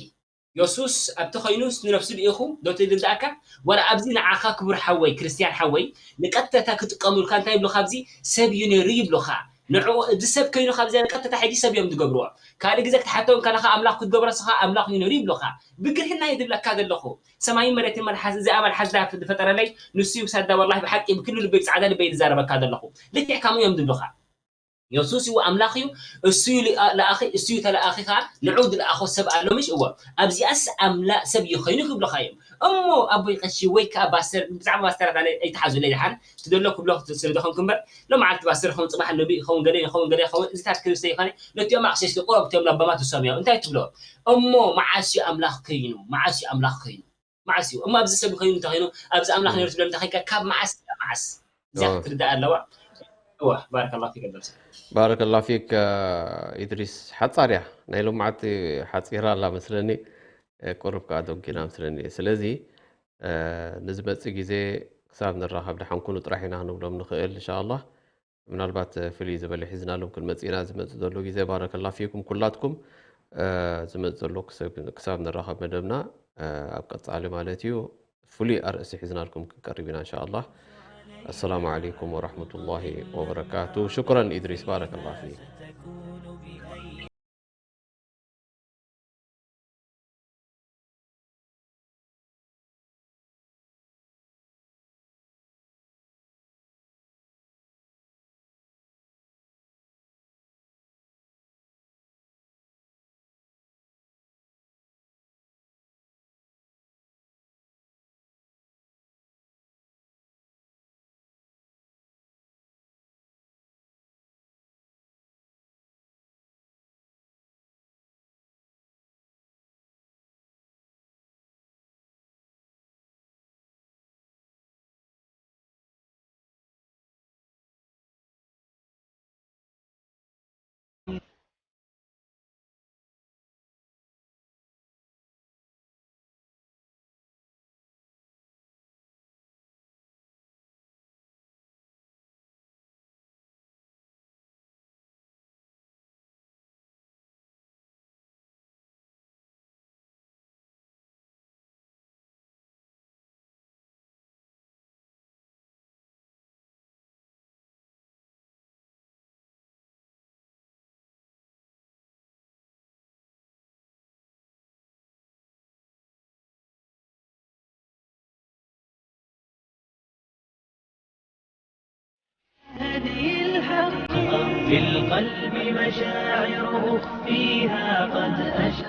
የሱስ ኣብቲ ኸይኑስ ንነፍሱ ልኢኹ ዶ ትብል ዝኣካ? ዋላ ኣብዚ ንዓኻ ክቡር ሓወይ፣ ክርስትያን ሓወይ፣ ንቀጥታ ክጥቀሙልካ እንታይ ይብሉኻ? ኣብዚ ሰብ እዩ ነይሩ ይብሉኻ። ንዕኡ፣ እዚ ሰብ ከይኑ ካብዚኣ ንቀጥታ ሕጂ ሰብ እዮም ዝገብርዎ። ካልእ ግዜ ክትሓቶም ከለኻ ኣምላኽ ክትገብሮ ንስኻ ኣምላኽ እዩ ነይሩ ይብሉኻ። ብግርህና እየ ዝብለካ ዘለኹ። ሰማይን መሬትን መልሓስ፣ እዚኣ መልሓስ ዝፈጠረለይ ንሱ እዩ። ሳዳ ወላሂ ብሓቂ ብክሉ ልበይ ብጻዕዳ ልበይ ዝዛረበካ ዘለኹ። ልክዕ ከምኡ እዮም ዝብሉኻ። የሱስ እዩ ኣምላኽ እዩ፣ እሱ እዩ ልኣ-፣ ለኣኺ፣ እሱ እዩ ተለኣኺ ከኣ ንዑ ዝለኣኾ ሰብ ኣሎ ምሽ? እወ። ኣብዚኣስ ኣምላ-፣ ሰብ እዩ ኸይኑ ክብሉኻ እዮም። እሞ ኣቦይ ቀሺ ወይ ከኣ ባስተር፣ ብዛዕባ ባስተራት ኣነ ኣይትሓዙለይ ደሓን፣ ትደሎ ክብሎ ስለ ዝኾንኩ እምበር፣ ሎመዓልቲ ባስተር ይኸውን፣ ጽባሕ ነቢ ይኸውን፣ ገለ ይኸውን፣ ገለ ይኸውን፣ እዚታት ክርስተ ይኾነ፣ ነቲኦም ኣቕሸሽቲ ቁረብ እቲኦም ለባማት እሶም እዮም። እንታይ ትብሎ? እሞ መዓስ እዩ ኣምላኽ ከይኑ? መዓስ እዩ ኣምላኽ ከይኑ? መዓስ እዩ እሞ ኣብዚ ሰብ ኮይኑ እንተኾይኑ ኣብዚ ኣምላኽ ነይሩ ትብለ እንተኾይንካ ካብ መዓስ ካብ መዓስ እዚኣ ክትርዳእ ኣለዋ። እዋ ባረከላ ፊክ ኣደምሰ። ባረከላ ፊክ። እ፣ ኢድሪስ ሓጻር እያ ናይ ሎማዓቲ ሓጺራ ኣላ መስለኒ። እ፣ ቁሩብ ከኣ ዶንኪና መስለኒ። ስለዚ እ፣ ንዝመጽእ ግዜ ክሳብ ንራኸብ ደሓን ኩኑ ጥራሕ ኢና ክንብሎም ንኽእል እንሻኣላህ። ምናልባት ፍልይ ዝበለ ሒዝናሎም ክንመጽእ ኢና ዝመጽእ ዘሎ ግዜ። ባረከላ ፊኩም ኩላትኩም። እ፣ ዝመጽእ ዘሎ ክሰብ-፣ ክሳብ ንራኸብ መደብና፣ እ፣ ኣብ ቀጻሊ ማለት እዩ ፍሉይ ኣርእስቲ ሒዝናልኩም ክንቀርብ ኢና እንሻኣላህ። ኣሰላሙ ዓለይኩም ወራህመቱላሂ ወበረካቱ። ሽኩረን ኢድሪስ፣ ባረከላ ፊክ። قلبي مشاعر أخفيها قد أشعلت